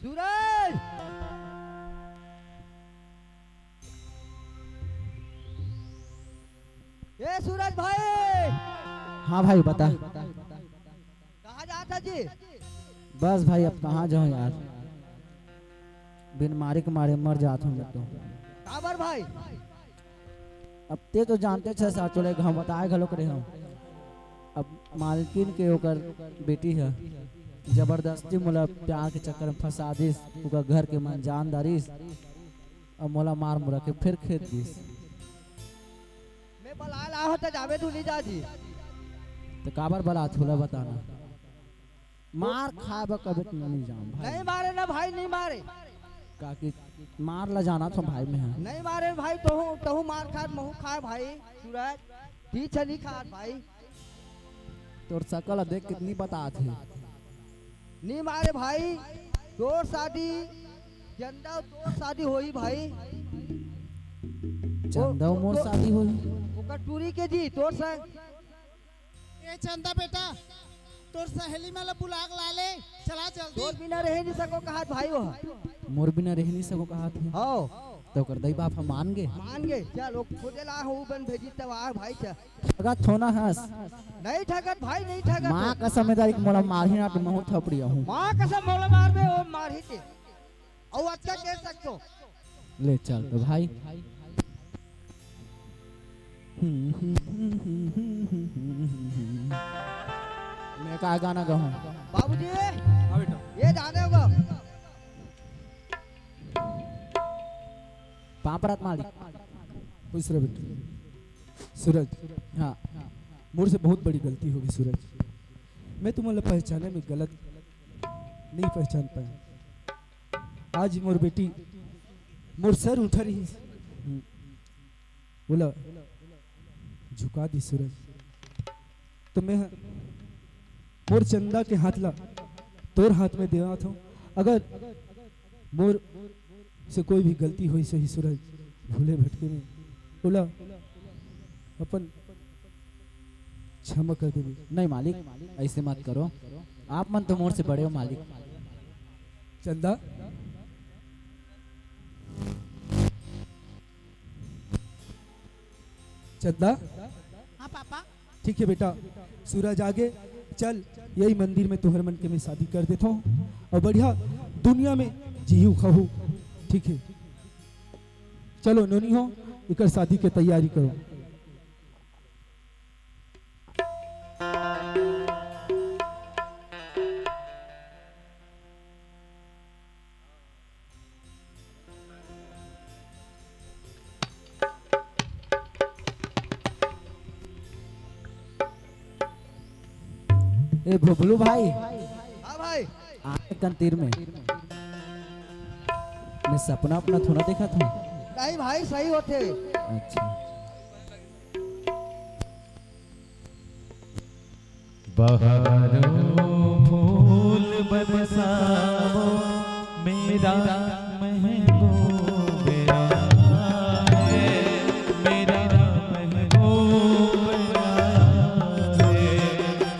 सूरज, ए सूरज भाई। हाँ भाई, बता। कहाँ जात हस जी? बस भाई, अब कहाँ जाऊँ यार, बिन मारे के मारे मर जात हूँ मैं तो। काबर भाई? अब ते तो जानते छे साचो ले, हम बताए घलोक रहे हूँ। अब मालकिन के ओकर बेटी ह, जबरदस्ती मोला प्यार के चक्कर में फंसा दिस, ओकर घर के मन जान डारिस, अब मोला मार मुरा के फिर खेद दिस। मैं बलाए ला हो त जाबे तू नहीं जा जी। तो काबर बलात हस, ओला बता ना। मार खाए बर कभी तो नहीं जाऊँ भाई। नहीं मारे ना भाई, नहीं मारे। काकि मार ला जानत हूँ भाई मैं, हाँ। नहीं मारे भाई, तहूँ, तहूँ मार खात, महूँ खाए भाई। सूरज, ठीक है, नहीं खात भाई। तोर शकल देख कितनी बतात हे। नहीं मारे भाई, तोर शादी, चंदा तोर शादी होही भाई। चंदा वो, मोर वो, शादी होही? ओकर टूरी के जी, तोर संग। ए चंदा बेटा, तोर सहेली मन ला बुला के ला ले, चला जल्दी। तोर बिना रहे नहीं सको कहत भाई वो। मोर बिना रहे नहीं सको कहत हे? हाँ। तो ओकर दई बाप ह मान गे? मान गे। चल, वो खोजे ला हूँ, बन भेजी तब आ भाई, चल। ठगत हो ना हस? नहीं ठगत भाई, नहीं ठगत माँ हो। कसम, ए दारी के मोला मारही ना तो महूँ थपड़ी आहूँ। माँ कसम मोला मारबे, वो मारही ते। अउ अच्छा कह सकतो। ले चल तो भाई। मैं का गाना गाऊं? बाबूजी, हाँ बेटा। ये जाने होगा। पाँव परत मालिक। खुश रह बेटा। सूरज। हाँ। मोर से बहुत बड़ी गलती होगे सूरज। मैं तुमन ला पहचाने में गलत नहीं पहचान पाया। आज मोर बेटी मोर सर उठा रही, हम्म। बोला, झुका दी सूरज। तो मैं मोर चंदा के हाथ ला तोर हाथ में देवत हूँ। अगर मोर से कोई भी गलती होइस होही सूरज, भूले भटके में, ओला अपन क्षमा कर देबे। नहीं मालिक, ऐसे मत करो, आप मन तो मोर से बड़े हो मालिक। चंदा, चंदा। हाँ पापा। ठीक है बेटा, सूरज आगे, चल, यही मंदिर में तुहर मन के मैं शादी कर देता हूँ और बढ़िया दुनिया में जीहू खाहू। ठीक है, चलो नोनी हो, एकर शादी के तैयारी करो। ए भोभलू भाई, हाँ भाई। आए कन तीर में मैं सपना अपना थोड़ा देखा था। नहीं भाई, सही होते। अच्छा। बहारो फूल बरसावो, मेरा महबूब आए, मेरा महबूब आए।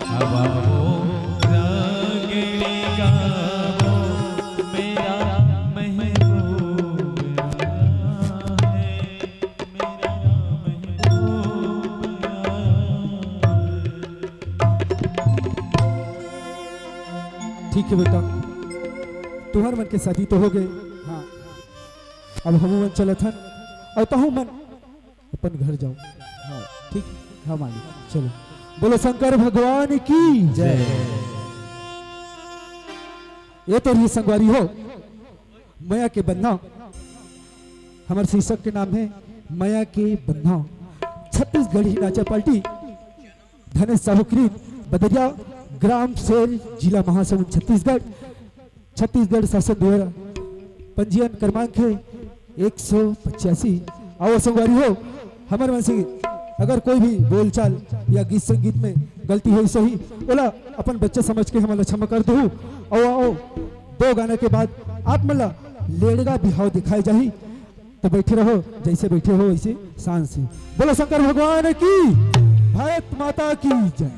हवाओं रागनी गावो, मेरा महबूब आए। ठीक है बेटा, तुहर मन के शादी तो हो गए। हाँ। अब हमू मन चलत हन, और तहू मन अपन घर जाओ। हाँ। ठीक। हाँ मालिक। चलो, बोलो शंकर भगवान की जय। ये तो रही संगवारी हो, मया के बंधना, हमर शीर्षक के नाम है मया के बंधना। छत्तीसगढ़ी नाचा पार्टी, धनेश साहू कृत, बदरिया, ग्राम सेर, जिला महासमुंद, छत्तीसगढ़। छत्तीसगढ़ शासन द्वारा पंजीयन क्रमांक है एक सौ पचासी। आओ संगवारी हो, हमर मन से अगर कोई भी बोलचाल या गीत संगीत में गलती होइस होही, ओला अपन बच्चा समझ के हमन ला क्षमा कर दहू। आओ, आओ, दो गाना के बाद आप मन ला लेड़गा बिहाव दिखाए जाही, तो बैठे रहो, जैसे बैठे हो वैसे शान से। बोलो शंकर भगवान की, भारत माता की जय।